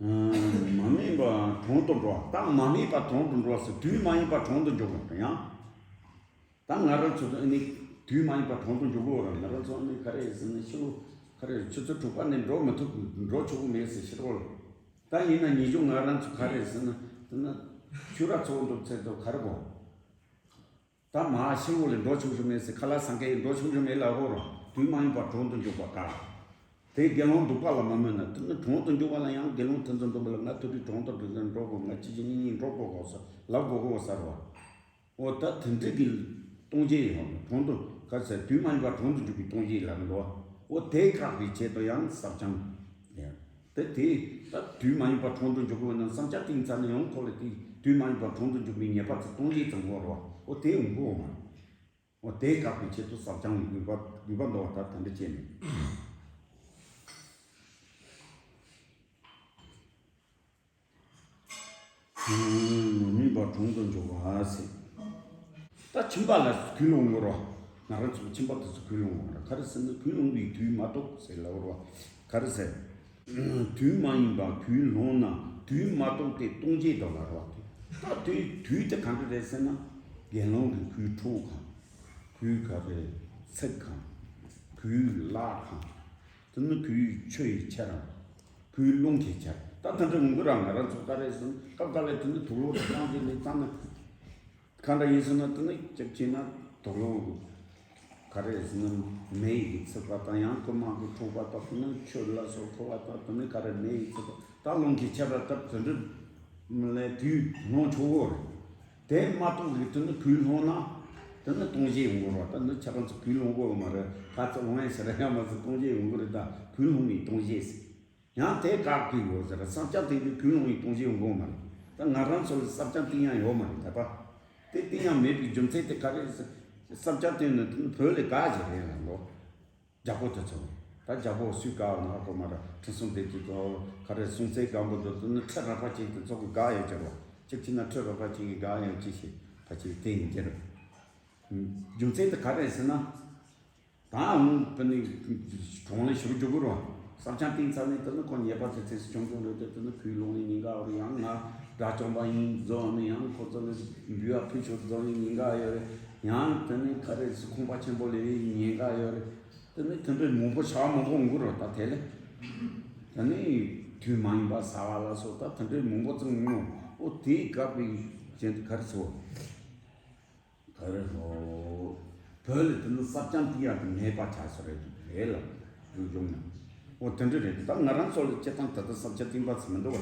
མ་སྨད་པ་གྲོང་དུ་འགྲོ་བ། ད་མ་སྨད་པ་གྲོང་དུ་འགྲོ་བ་ཟེར། དུས་མ་ཡིན་པ་གྲོང་དུ་འཇུག་པ་ཡང་། ད་ང་རང་ཚོ་ཨ་ནི་དུས་མ་ཡིན་པ་གྲོང་དུ་འཇུག་གི་ཡོད་རེད། ང་རང་ཚོ་ཨ་ནི་ག་རེ་ཟེར་ན་ཤི་ལོ་ག་རེ་ཆུ་ཚོད་དྲུག་པ་ནས་འགྲོ་མི་ཐུབ། འགྲོ་ཆོག་གི་མེད་ཟེར་ཤི་ལོ་ལ། ད་ཡིན་ན་ཉིན་རྒྱུན་ང་རང་ཚོ་ག་རེ་ཟེར་ན་དེ་ན་ཆུ་ར་ཚོགས་འདུག་ཚེ་འདུག་ག་རེ་གོ། ད་མ་ཤི་བོ་ལས་འགྲོ་ཆོག་ཆོག་མེད་ཟེར། ཁ་ལག་ཟ་མཁན་འགྲོ་ཆོག་ཆོག་མེད་ལ་ཧོ་རོ། དུས་མ་ཡིན་པར་གྲོང་དུ་འཇུག་པ་དང་། དེ་དགེ་སློང་འདུག་པ་ལ་མ་སྨོད་ན། དེ་ནི་གྲོང་དུ་འཇུག་པ་ལ་ཡང་དགེ་སློང་དེ་ཚོ་འདུག་པ་ལ་ང་ཐུག་དུས་གྲོང་དུ་འགྲོ་འགྲོ་དགོས། ང་ཅི་ཅི་ཉི་ཉི་འགྲོ་དགོས་གོ་ས་ལབ་དགོས་གོ་ས་རོ། འོ་ད་དེ་འདྲ་གི་སྟོང་བརྒྱད་ཡོད་ནི་གྲོང་དུ་ག་ས་དུས་མ་ཡིན་པར་གྲོང་དུ་འཇུག་པའི་སྟོང་བརྒྱད་ལ་འགྲོ། འོ་དེ་བཀག་པའི་ཆེད་དུ་ཡང་བསམ་སྦྱང་ཡང་། དེ་དེ་ད་དུས་མ་ཡིན་པར་གྲོང་དུ་འཇུག་དགོས་ན་བསམ་སྦྱང་བཏིང་ཚར་ནས་ཡང་ཁོ་ལ་དེ་དུས་མ་ཡིན་པར་གྲོང་དུ་འཇུག་པའི་ཉེས་པ་ཚོ་སྟོང་བརྒྱད་ཙམ་འོང་རོ། འོ་དེ་འོང་གོ་མ། འོ་དེ་བཀག་པའི་ཆེད་དུ་བསམ་སྦྱང་དགོས་པ་དགོས་པ་འདུག་བ། ད་དེ་འདྲ་བྱས་ནས། མ་སྨད་པ་གྲོང་དུ་འཇུག་པ་ཟེར། ད་ཁྱིམ་པ་ལ་གུས་སློང་དགོས་རོ། ང་རང་ཚོ་ཁྱིམ་པ་དེ་ཚོ་གུས་སློང་དགོས་རོ། ག་རེ་ཟེར་ན་གུས་སློང་བའི་དུས་མ་གཏོགས་ཟེར་ལབ་རོ། ག་རེ་ཟེར། དུས་མ་ཡིན་པ་གུས་སློང་ན་དུས་མ་གཏོགས་ཏེ་སྟོང་བརྒྱད་དུ་ལ་རོ། ད་དུས་དུས་དེ་གང་འདྲ་རེད་ཟེར་ན། དགེ་སློང་གི་གུས་ཁྲུས་ཁང་། གུས་ག་རེ་ཚིག་ཁང་། གུས་ལག་ཁང་། དེ་ནི་གུས་ཆུ་ཡི་ཆར། གུས་རླུང་གི་ཆར། ད་ད་འདྲ་འོང་གི་ར། ང་རང་ཚོ་ག་རེ་ཟེར་ན་སྐབས་འགའ་ལ་དེ་ནི་དུག་ལོག་དང་དེ་ནི་ཙམ་ན། གང་འདྲ་ཡིན་ཟེར་ན་དེ་ནི་སྐྱབས་ཆེ་ན་དུག་ལོག་ག་རེ་ཟེར་ན་མེ་ཡིས་ཚིག་པ་དང་ཡང་རྐུན་མ་གིས་འཁྲུགས་པ་དང་དེ་ནི་ཆུ་ལ་སོགས་ཁོ་བ་དང་དེ་ནི་ག་རེ་མེ་ཡིས་ཚིག་པ་དང་རླུང་གིས་ཆར་བ་དང་དེ་འདྲ་ལས་དུས་སློང་ཆོག་གོ་རེད། དེ་མ་གཏོགས་ཀྱི་དེ་ནི་གུས་སློང་ན་དེ་ནི་སྟོང་བརྒྱད་ཡོང་གི་རེད་བ། ད་ནི་ཁྱེད་རང་ཚོ་གུས་སློང་གོ་མ་རེད། ཁ་ཚ་ལོང་ཡ་ཤི་ར་ཡ་མ་ཟེར་སྟོང་བརྒྱད་ཡོང་གི་རེད། ད་གུས་སློང་བའི་སྟོང་བརྒྱད་ཟེར། ཡང་དེ་བཀག་གི་ཡོད་ཟེར། བསམ་སྦྱང་བཏིང་དུས་གུས་སློང་བའི་སྟོང་བརྒྱད་ཡོང་གོ་མ་རེད། ད་ང་རང་ཚོ་ལ་བསམ་སྦྱང་བཏིང་ཡ་ཡོད་མ་རེད། ད་པ་དེ་བཏིང་ཡ་མེད་པའི་རྒྱུ་མཚན་དེ་ག་རེ་ཟེར། བསམ་སྦྱང་བཏིང་ནས་དེ་ནི་བོད་ལས་དགའ་ཞིག་རེད་ལ་ལོ། རྒྱལ་པོ་དེ་ཚོ། ད་རྒྱལ་པོ་སུས་བཀག་ན་ཧ་གོ་མ་ར། ཁྲི་སྲོང་ལྡེ་བཙན་དང་ག་རེ་སྲོང་བཙན་སྒམ་པོ་དང་དེ་ནི་ཁྲི་རལ་པ་ཅན་དེ་ཚོ་གི་དགའ་ཡོད་ཀྱི་རོ། གཅིག་བྱས་ན་ཁྲི་རལ་པ་ཅན་གྱི་དགའ་ཡོད་ཅི་ཞིག་ཕ་ཅིག་དེ་ཡིན་གྱི་རོ། རྒྱུ་མཚན་དེ་ག་རེ་ཟེར་ན། ད་འོང་དེ་ནི་གྲོང་ལ་ཞུགས་རྒྱུ་གི་རོ། བསམ་སྦྱང་བཏིང་ཚར་ནས་དེ་ནི་ཁོ་ཉེས་པ་དེ་ཚེ་སྲོག་ཆུང་ཆུང་རེད་དེ། དེ་ནི་གུས་སློང་ནས་ཉེན་ཁ་ཡོད་རེད། ཡང་ང་དགྲ་བཅོམ་པ་ཡིན་རྫོགས་ནས་ཡང་ཁོ་ཚོ་ལ་འབུལ་བ་ཕུལ་ཆོག་རྫོགས་ནས་ཉེན་ཁ་ཡོད་རེད། ཡང་དེ་ནི་ག་རེ་ཟེར་ཁང་པ་ཆེན་པོ་ལས་ཉེན་ཁ་ཡོད་རེད། དེ་ནི་དེ་འདྲའི་མང་པོ་བྱ་བ་མང་པོ་འོང་གི་རེད། ད་དེ་ལས་དེ་ནི་དུས་མ་ཡིན་པ་ཟ་བ་ལ་སོགས་ད་དེ་འདྲའི་མང་པོ་ཙམ་འོང་། ཨོ་དེའི་སྐབས་ཀྱི་རྐྱེན་དེ་ག་རེ་ཟེར། ག་རེ་ཟེར། བོད་ལ་དེ་ནི་བསམ་སྦྱང་བཏིང་ཡ་དེ་མེད་པ་ཆགས་སོང་རེད་རེད་ལ། རྒྱུ་བྱུང་ན། ཨོ་དེ་འདྲ་རེད། ད་ང་རང་ཚོ་ལ་སྤྱིར་བཏང་ད་ལྟ་བསམ་སྦྱང་བཏིང་པ་ཟེར་མི་འདུག་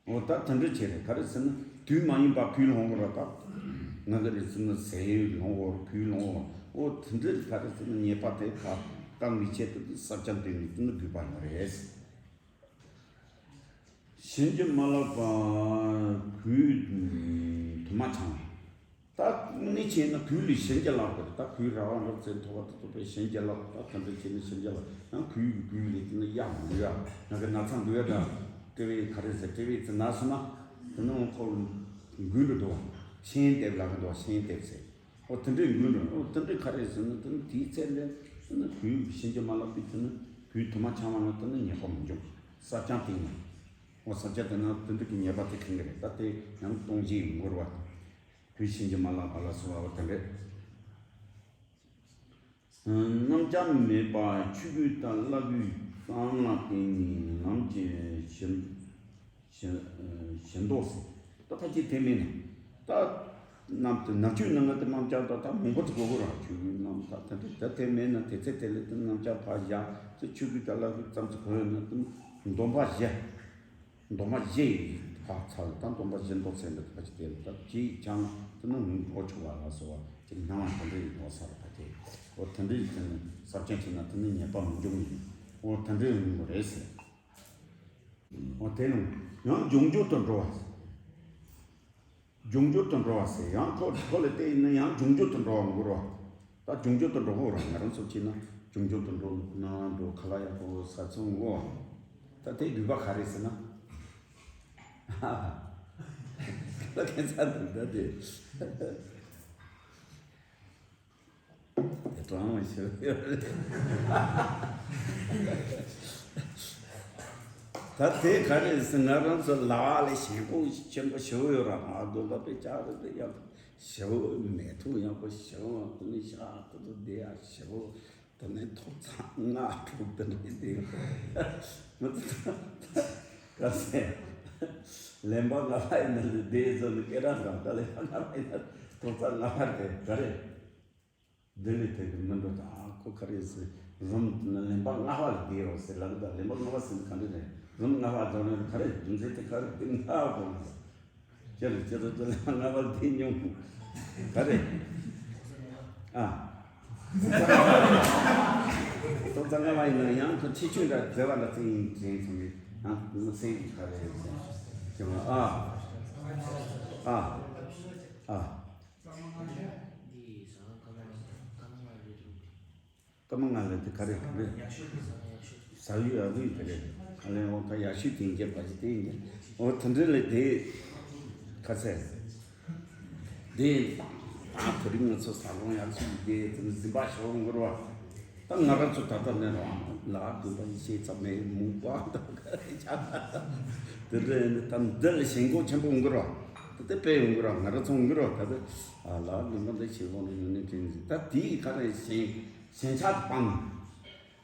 བ། འོ་ད་དེ་འདྲ་བྱས་རེད། ག་རེ་ཟེར་ན་དུས་མ་ཡིན་པ་གུས་སློང་གི་རེད། ད་ང་ག་རེ་ཟེར་ན་ཟས་སློང་གི་རེད། གུས་སློང་གི་རེད། འོ་དེ་འདྲ་ག་རེ་ཟེར་ན་ཉེས་པ་དེ་ཁ་བསྐང་བའི་ཆེད་དུ་དེ་བསམ་སྦྱང་བཏིང་ནས་དེ་ནི་དགོས་པ་ཡོད་རེད། བྱིན་གྱིས་མ་བརླབས་པ་གུས་དུ་མ་འཆང་བ། ད་དངོས་གནས་བྱས་ན་གུས་ལས་བྱིན་གྱིས་བརླབས་པ་རེད། ད་གུས་ར་བ་འདྲ་ཚེ་མཐོ་བ་དེ་ཚོ་པས་བྱིན་གྱིས་བརླབས། ད་དེ་འདྲ་བྱས་ནས་བྱིན་གྱིས་བརླབས། ཡང་གུས་གུས་ལས་དེ་ནི་གཡའ་མི་འདུག་ཡ། ང་གི་ན་ཚ་འདུག་ཡ། ད་དཔྲལ་བའི་ག་རེ་ཟེར། དཔྲལ་བའི་ཚེ་ན་སོང་ན་དེ་ནི་འོང་ཁོ་འགུལ་འགྲོ་འདུག་བ། ཤན་འདེབས་ལ་གི་འདུག་བ། ཤན་འདེབས་ཟེར། ཨོ་དེ་འདྲའི་འགུལ་འགྲོ། ཨོ་དེ་འདྲའི་ག་རེ་ཟེར་ན་དེ་ནི་དེའི་ཚེ་ལས་དེ་ནི་གུས་བྱིན་གྱིས་མ་བརླབས་པའི་དེ་ནི་གུས་དུ་མ་འཆང་བ་ན་དེ་ནི་ཉེས་པ་མི་འབྱུང་། བསམ་སྦྱང་བཏིང་ན། ཨོ་བསམ་སྦྱང་དེ་ན་དེ་འདྲ་གི་ཉེས་པ་དེ་ཁེངས་གི་རེད། ད་དེ་ཡང་སྟོང་བརྒྱད་ཡོང་གི་རེད་བ། གུས་བྱིན་གྱིས་མ་བརླབས་པ་ལ་སོགས་པ་དེ་འདྲས། རྣམ་བྱང་མེད་པ་ཆོས་སྐུ་དང་བླ་སྐུ་ཙམ་ལ་བརྟེན་ནས་ལམ་གྱི་བཞི་བཞི་བཞི་མདོ་ཟེར། ད་ཕལ་ཆེར་དེ་མིན་ན། ད་རྣམ་དེ་ནང་ཆོས་ནང་ང་དེ་རྣམ་བྱང་ད་ད་མང་པོ་དེ་དགོས་གོ་ར། ཆོས་སྐུའི་རྣམ་ཐར་དེ་འདྲ་ད་དེ་མེད་ན། དེ་ཚེ་དེ་ལས་དེ་རྣམ་བྱང་ཕར་བཞག་ཚེ་ཆོས་སྐུ་དང་བླ་སྐུ་ཙམ་ཚོ་གོ་ཡོད་ན་དེ་སྡོམ་པ་བཞི། སྡོམ་པ་བཞི་ཡི་ཕར་ཚར་ད་སྡོམ་པ་བཞི་མདོ་ཚན་འདི་ཕལ་ཆེར་དེ་ལ་ད་ཅིག་ཅང་དེ་ནི་འགྲོ་ཆོག་པ་ལ་སོགས་པ་ཅིག་སྣང་བ་དེ་འདྲ་ཡི་འགྲོ་ས་རེད། ད་དེ་འོ་དེ་འདྲའི་དེ་ནི་ཟབ་ཅིང་ཆེ་ན་དེ་ནི་ཉེས་པ་མི་འབྱུང་ཡིན། འོ་དེ་འདྲའི་ཡོང་གི་རེད་ཟེར། འོ་དེ་ནི་ཡང་འབྱུང་འགྱུར་དུ་འགྲོ་བ། འབྱུང་འགྱུར་དུ་འགྲོ་བ་ཟེར། ཡང་ཁོ་ཁོ་ལ་བལྟས་ཡིན་ན་ཡང་འབྱུང་འགྱུར་དུ་འགྲོ་བ་འགོར་བ། ད་འབྱུང་འགྱུར་དུ་འགྲོ་གོ་ར། ང་རང་ཚོ་བྱས་ན་འབྱུང་འགྱུར་དུ་འགྲོ་ན་འགྲོ་ཁ་ལག་ཡག་པོ་ཟ་ཚུལ་འགོ། ད་དེ་དགོས་པ་ག་རེ་ཟེར་ན། ཁ་ལག་ཁེ་ཚ་འདུག་ད་དེ། དེ་དྲང་མོ་ཞུ་ཡོད་རེད། ད་དེ་ག་རེ་ཟེར་ང་རང་ཚོ་ལ་བ་ལས་ཞེན་པོ་ཆེན་པོ་ཞུ་ཡོད་ར། ང་དགོན་པ་པའི་ལྕགས་རི་དེ་ཡག་པོ་ཞུ། མེ་ཐུག་ཡག་པོ་ཞུ། དེ་ནས་ཞག་ཏུ་ཏུ་བསྡད་ཡག་ཞུ། དེ་ནས་ཐོབ་ཚང་ལྔ་དྲུག་དེ་འདྲ་དེ་མི་ཚོ་ག་ཟེར། ལེན་པ་ལྔ་པ་ཡིན་ན་ལས་བསྡད་ཚོ་ནི་སྐད་གྲགས་འགྲམ་ད་ལེན་པ་ལྔ་པ་ཡིན་ན་ཐོབ་ཚང་ལྔ་པ་རེད། ག་རེད། ལྡི་ལི་དེ་གི་མི་འགྲོ་ད། ཨ་ཁོ་ག་རེ་ཟེར། རུམ་ལེན་པ་ལྔ་པ་ལ་བསྡད་ཡོད་ཟེར་ལབ་ད། ལེན་པ་ལྔ་པ་ཟེར་ན་ག་འདྲ་རེད། རུམ་ལྔ་པ་འགྲོ་ན་ག་རེ་རྒྱུ་མཚན་དེ་ག་རེ་དེ་ལྔ་པ་དགོས་ན། ཅི་རེད་ཅི་རེད་ཅི་རེད། ལྔ་པ་འདི་ཉུང་ག་རེ། ཨ། ཐོབ་ཚང་ལྔ་པ་ཡིན་ན་ཡང་ཁོ་ཁྱད་ཆོས་འདྲ་མཛད་པ་འདྲ་ཚིག་ཡིན་དྲན་ཚང་མས་ཡང་སེམས་ཀྱི་ག་རེ་ཟེར་ཅི་མ། ཨ། ཨ། ཨ། སྐར་མ་ལྔ་ལ་དེ་ག་རེ་ག་རེ། ཟ་ཡུལ་ཨ་ཡུལ་དེ་རེད། ཨ་ལས་འོ་ད་ཡག་ཤོས་དེ་ཡིན་གྱི་བ་ཞིག་དེ་ཡིན་གྱི། འོ་དེ་འདྲ་ལས་དེ་ཁ་ཚད། དེ་ཨ་དེ་རིང་ང་ཚོ་ས་ལོང་ཡག་ཤོས་དེ་དེ་འཛིན་པ་ཤོར་འགོར་བ། ད་ང་རང་ཚོ་ད་ལྟ་ནས་རང་ལ་དགོན་པ་ཡེ་ཤེས་ཚང་མའི་མུན་པ་དང་ག་རེ་ཆགས། དེ་འདྲ་ཡིན་ད་འདི་ལ་ཞེན་ཁོག་ཆེན་པོ་འགོར་བ། དེ་དཔེ་འགོར་བ། ང་རང་ཚོ་འགོར་བ། ད་དེ་ཨ་ལ་དགོན་པ་འདི་ཞེ་བོ་ནས་ཡོང་ནས་དྲན་ཟིན། ད་དེའི་ག་རེ་ཞེན། ཞེན་ཆགས་དེ་སྤངས།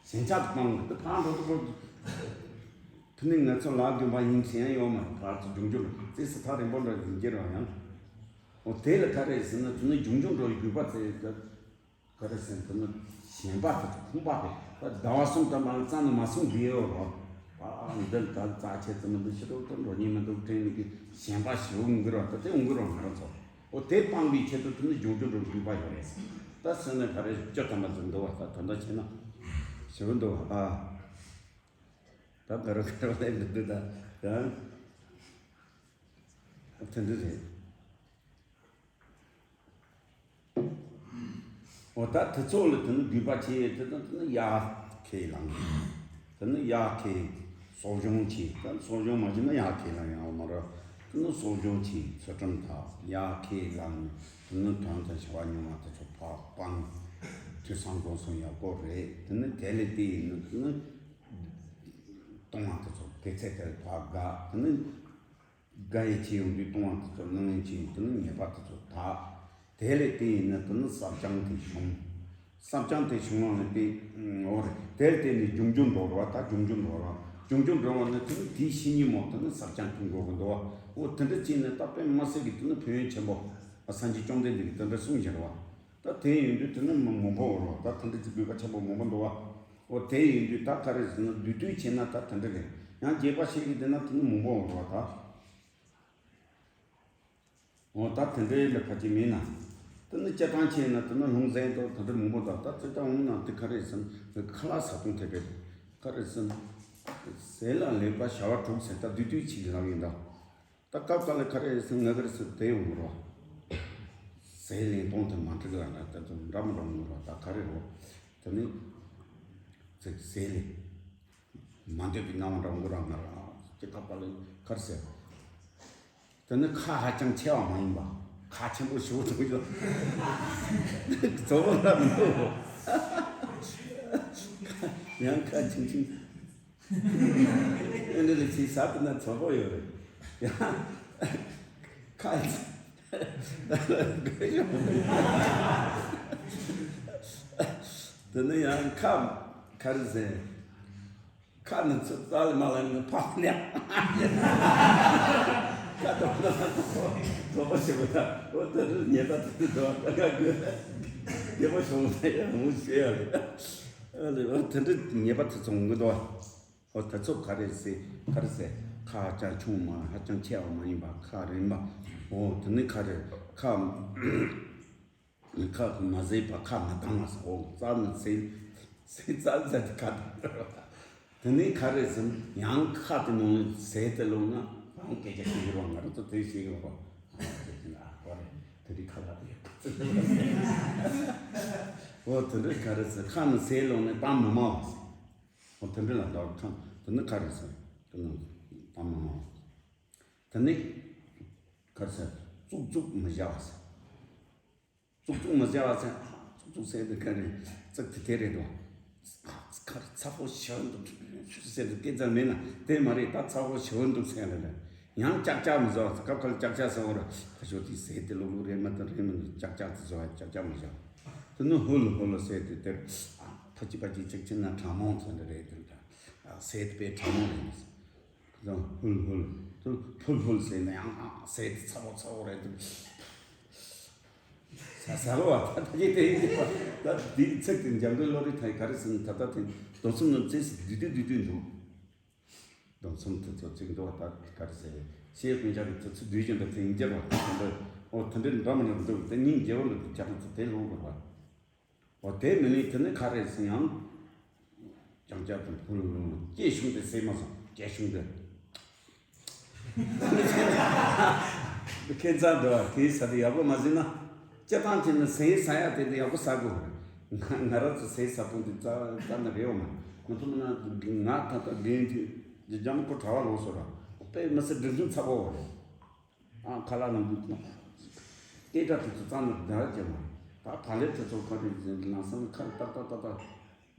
ཞེན་ཆགས་དེ་སྤངས་དེ་ཕར་འགྲོ་དུས་སྐབས་དེ་ནི་ང་ཚོ་ལ་དགོན་པ་ཡིན་ཟེར་ཡང་ཡོད་མ་རེད། ཕར་ཚུར་འབྱུང་འགྱུར་རྩེ་སི་ཐག་རིང་པོ་འདྲ་ཡིན་གྱི་རེད་ཡང་། འོ་དེ་ལ་ག་རེ་ཟེར་ན་དེ་ནི་འབྱུང་འགྱུར་འགྲོ་ཡི་དགོས་པ་དེ་ག་རེ་ཟེར་ན་དེ་ནི་ཞེན་པ་དེ་ཁོམ་པ་དེ་ད་ཟླ་བ་གསུམ་ཙམ་མ་ལ་རྩ་ནས་མ་སོང་བསྡད་ཡོད་རོགས། ཨ་འདི་ལ་ད་རྩ་ཆེ་ཙམ་མི་འདུག་ཕྱི་རོལ་དུ་འགྲོ་ཉེན་མི་འདུག་དྲན་ནས་ཀྱི་ཞེན་པ་ཞེ་པོ་འགུལ་རོགས། ད་དེ་འགུལ་རོགས་ང་རང་ཚོ། འོ་དེ་སྤངས་པའི་ཆེད་དུ་དེ་ནི་འབྱུང་འགྱུར་འགྲོ་དགོས་པ་ཡོད་རེད། ད་སེམས་ནས་ག་རེ་བཅུ་ཐམ་པ་ཟིན་འདུག་བ། ད་ད་ལྟ་བྱས་ན་ཞེ་པོ་འདུག་བ། ཨ་ད་ག་རེ་ག་རེ་ལས་འདི་འདི་ད་ཡང་དེ་འདྲ་རེད། འོ་ད་དེ་ཚོ་ལ་དེ་ནི་དགོས་པ་ཆེ། དེ་དང་དེ་ནི་ཡར་ཁས་བླངས། དེ་ནི་ཡར་ཁས་གསོ་སྦྱོང་བྱས། ད་གསོ་སྦྱོང་མ་བྱས་ན་ཡར་ཁས་བླངས་ཡང་མ་རེད། དེ་ནི་གསོ་སྦྱོང་བྱས། ཚུལ་ཁྲིམས་དག་ཡར་ཁས་བླངས། དེ་ནི་དོན་དང་བྱ་བ་ཉུང་བ་དེ་ཚོ་ཕར་སྤངས། ཐོས་བསམ་སྒོམ་གསུམ་ཡག་པོ་རེད། དེ་ནི་དེ་ལས་དེ་ཡིན་ན་དེ་ནི་ལྟུང་བ་དེ་ཚོ་དེ་ཚེ་དེར་ཕར་དགག་དེ་ནི། དགའ་ཡི་ཆེ་ཡོང་དུས་ལྟུང་བ་དེ་ཚོ་སྣང་ཡི་ཆེ་ཡོང་དུས་ནི་ཉེས་པ་དེ་ཚོ་དག་དེ་ལས་དེ་ཡིན་ན་དེ་ནི་བསགས་སྦྱང་དེ་བྱུང་། བསགས་སྦྱང་དེ་བྱུང་བ་ནི་དེ་འོ་རེད། དེ་ལས་དེ་ནི་འབྱུང་འགྱུར་འགྲོ་ར། ད་འབྱུང་འགྱུར་འགྲོ་ར། འབྱུང་འགྱུར་འགྲོ་བ་ནི་དེ་ནི་དེའི་བཤེས་གཉེན་མོ་དེ་ནི་བསགས་སྦྱང་ཐུན་དགོས་གི་འདུག་བ། འོ་དེ་འདྲ་བྱས་ནས་ད་དཔེ་མི་སྲིད་ཀྱི་དེ་ནི་ཕན་ཡོན་ཆེན་པོ། སངས་རྒྱས་བཅོམ་ལྡན་འདས་ཀྱིས་དེ་འདྲ་གསུངས་བཞག་ར་བ། ད་དེ་ཡིན་དུས་དེ་ནི་མི་མང་པོ་འོ་ར། ད་དེ་འདྲ་ཅིག་དགོས་པ་ཆེན་པོ་མང་པོ་འདུག་བ། འོ་དེ་ཡིན་དུས་ད་ག་རེ་ཟེར་ན་བསྡུས་བསྡུས་བྱས་ན་ད་དེ་འདྲ་རེད། ཡང་རྒྱས་པ་བཤད་ཀྱི་བསྡད་ན་དེ་ནི་མང་པོ་འོང་རོགས་ད། འོ་ད་དེ་འདྲའི་ལས་ཕལ་ཆེར་མེད་ན། དེ་ནི་སྤྱིར་བཏང་བྱས་ན་དེ་ནི་ལྷུང་བཟེད་དང་དེ་འདྲ་མང་པོ་དང་ད་ཚོད་ལྟ་འོང་ན་དེ་ག་རེ་ཟེར་ན་ཁ་ལག་ཟ་སྟངས་དེ་རེད། ག་རེ་ཟེར་ན། ཟས་ལ་ལེགས་པ་བྱ་བ་དྲུག་ཟེར་ད་བསྡུས་བསྡུས་ཅིག་ལབ་ཡིན་ད། ད་སྐབས་སྐབས་ལ་ག་རེ་ཟེར་ང་ག་རེ་ཟེར་དེ་ཡོང་གི་རོ། ཟས་ལེན་སྟངས་དེ་མ་འགྲིག་ལ་ན་ད་དུང་འདྲ་མི་འདྲ་ཡོང་གི་རོ། ད་ག་རེ་རོ། དེ་ནི་ཟས་ཟས་ལེན་མ་འདོད་པའི་སྣང་བ་འདྲ་ཡོང་གི་རོ། ང་རང་སྐྱེ་སྐབས་སྐབས་ལ་ག་རེ་ཟེར། དེ་ནི་ཁ་ཧ་ཅང་ཆེ་བ་མ་ཡིན་པ། ཁ་ཆེན་པོ་ཞེ་པོ་ཐུག་ཡོད། གཙོ་བོ་ལ་མི་འདུག་ཡང་ཁ་ཆུང་ཆུང་། ཨེ་འདྲ་ལས་ཅིག་ཟ་ཐུབ་ན་ཚོགས་པ་ཡོད་རེད། ཡང་ཁ་དགོད་ཤོག་། དེ་ནི་ཡང་ཁ། ག་རེ་ཟེར། ཁ་ནི་ཚུར་རྩ་ལ་མ་ལ་ནི་ཕག་ནས། ཁ་དོག་ནི་དོག་པ་ཞིག་པ་དང་། འོ་དེ་འདྲ་ཉེས་པ་དེ་འདྲ་འདུག་ད་ག་དགོས། རྒྱལ་པོ་ཞུ་ན་ཡང་མུ་ཤེས་ཡ་རེད། ཨ་ལེ། འོ་དེ་འདྲ་ཉེས་པ་དེ་ཚོ་འོང་གི་འདུག་འོ་དེ་ཚོ་ག་རེ་ཟེར། ག་རེ་ཟེར། ཁ་ཧ་ཅང་ཆུང་མ། ཧ་ཅང་ཆེ་བ་མ་ཡིན་པ། ཁ་རིང་པ། འོ་དེ་ནི་ག་རེ། ཁ། ཁ་མ་བཟས་པ། ཁ་མ་བཏང་བ་ཟེར། འོ་རྩ་ནི་ཟས། ཟས་རྩ་ཟས་དེ་ཁ་དང་། དེ་ནི་ག་རེ་ཟེར། ཡང་ཁ་དེ་ནང་ཟས་དེ་ལོག་ན་རང་སྐད་ཆ་བཤད་ཀྱི་རོགས། ང་རང་ཚོ་དེ་བཤད་ཀྱི་རོགས། ཨ་ཧོ་རེད། དེ་རིགས་ཁ་ལག་དེ་ཡོད། འོ་དེ་འདྲ་ག་རེ་ཟེར། ཁ་ནི་ཟས་ལོག་ནས་གཏམ་མི་སྨྲ་བ་ཟེར། འོ་དེ་འདྲ་ལ་འདྲ་བ། ཁ་དེ་ནི་ག་རེ་ཟེར། དེ་ནི་གཏམ་མི་སྨྲ་བ་ཟེར། དེ་ནི་ག་རེ་ཟེར། ཙུག་ཙུག་མི་བཞག་པ་ཟེར། ཙུག་ཙུག་མི་བཟའ་བ་ཟེར། ཨ། ཙུག་ཙུག་ཟེར་དེ་ག་རེ། ཙག་དེ་དེ་རེད་དོ། ཨ། ཁ་ཚ་པོ་ཞེ་པོ་འདུག་ཟེར་དེ་སྐད་ཆ་མེད་ན་དེ་མ་རེད། ད་ཚ་པོ་ཞེ་པོ་འདུག་ཟེར་ལ་ལ། ཡང་ཅག་ཅག་མི་བཟའ་བ་ཟེར། སྐབས་ཁ་ལ་ཅག་ཅག་ཟེར་བ་ར། ཁ་ཤོ་དེ་ཟས་དེ་ལུག་ལུག་རེད་མ་དང་རེད་མ་དང་ཅག་ཅག་དེ་བཟོ་བ། ཅག་ཅག་མི་བཟའ། དེ་ནི་ཧུལ་ཧུལ་ཟེར་དེ་དེར། ཨ། ཕ་ཅི་ཕ་ཅི་ཅིག་ཅིག་ན་གྲང་མོ་ཚོ་འདི་རེད་དེ་འདྲ། ཨ། ཟས་དེ་དཔེ་གྲང་མོ་རེད། ཧུལ་ཧུལ། ཕུལ་ཕུལ་ཟེར་ན་ཡང་ཟས་དེ་ཚ་པོ་ཚ་པོ་རེད་འདུག་ཟ་ཟ་རོ་བ། ད་ད་ཅི་དེ་ཡིན་དུས་པ། ད་འདིའི་ཚིག་དེ་འཇམ་པའི་བློ་རིག་ཐང་ག་རེ་ཟེར་ན། ད་ལྟ་དེ་སྡོམ་གསུམ་ནང་ཚིགས་སུ་བསྡུས་བསྡུས་བསྡུས་འདུག་སྡོམ་གསུམ་དེ་ཚོ་ཚིག་འདུག་བ། ད་ག་རེ་ཟེར། ཤེས་ཀུན་ཆགས་ཀྱི་དུས་ཚོད་བསྡུས་ཀྱང་འདྲ། དེ་ཡིན་རྒྱབ་བ་དེ་འདྲ། འོ་དེ་འདྲའི་འདྲ་མི་འདྲ་འདུག་དེ་སྙིང་རྗེ་བོ་འདུག་ཁྱེད་རང་ཚོ་དེ་ལོང་དགོས་པ། འོ་དེ་མིན་ནི་དེ་ནི་ག་རེ་ཟེར་ཡང་། ཅང་ཅག་དང་ཕུ་ལུ་ལུ་སྐྱེ་ཤུང་དེ་ཟེར་མ་སོང་། སྐྱེ་ཤུང་དེ། ཁྱད་མཚར་འདུག་བ། དེའི་ཟ་དེ་ཡག་པོ་མ་ཟིན་ན། སྤྱིར་བཏང་བྱས་ན་ཟས་ཟ་ཡ་དེ་དེ་ཡག་པོ་ཟ་དགོས། ང་ང་རང་ཚོ་ཟས་ཟ་སྟངས་དེ་རྩ་རྩ་ནས་རེད་བ་མ། ང་ཚོ་མིན་ན་ང་ད་ལྟ་རྒན་དུས་ཀྱི་འཇམ་པོ་གྲྭ་བ་ལོག་སོང་ར། དཔེ་མི་སྲིད་སྒྲིག་འཛུགས་ཚ་པོ་བ་རེད། ཨ། ཁ་ལག་ནང་དུ་སྐད་སྒྲ་དེ་ཚོ་རྩ་ནས་བརྡར་གྱི་མ་རེད། ད་བག་ལེབ་དེ་ཚོ་ག་རེ་ཟེར་ན་ལམ་སང་ཁ་ཏག་ཏག་ཏག་ཏག་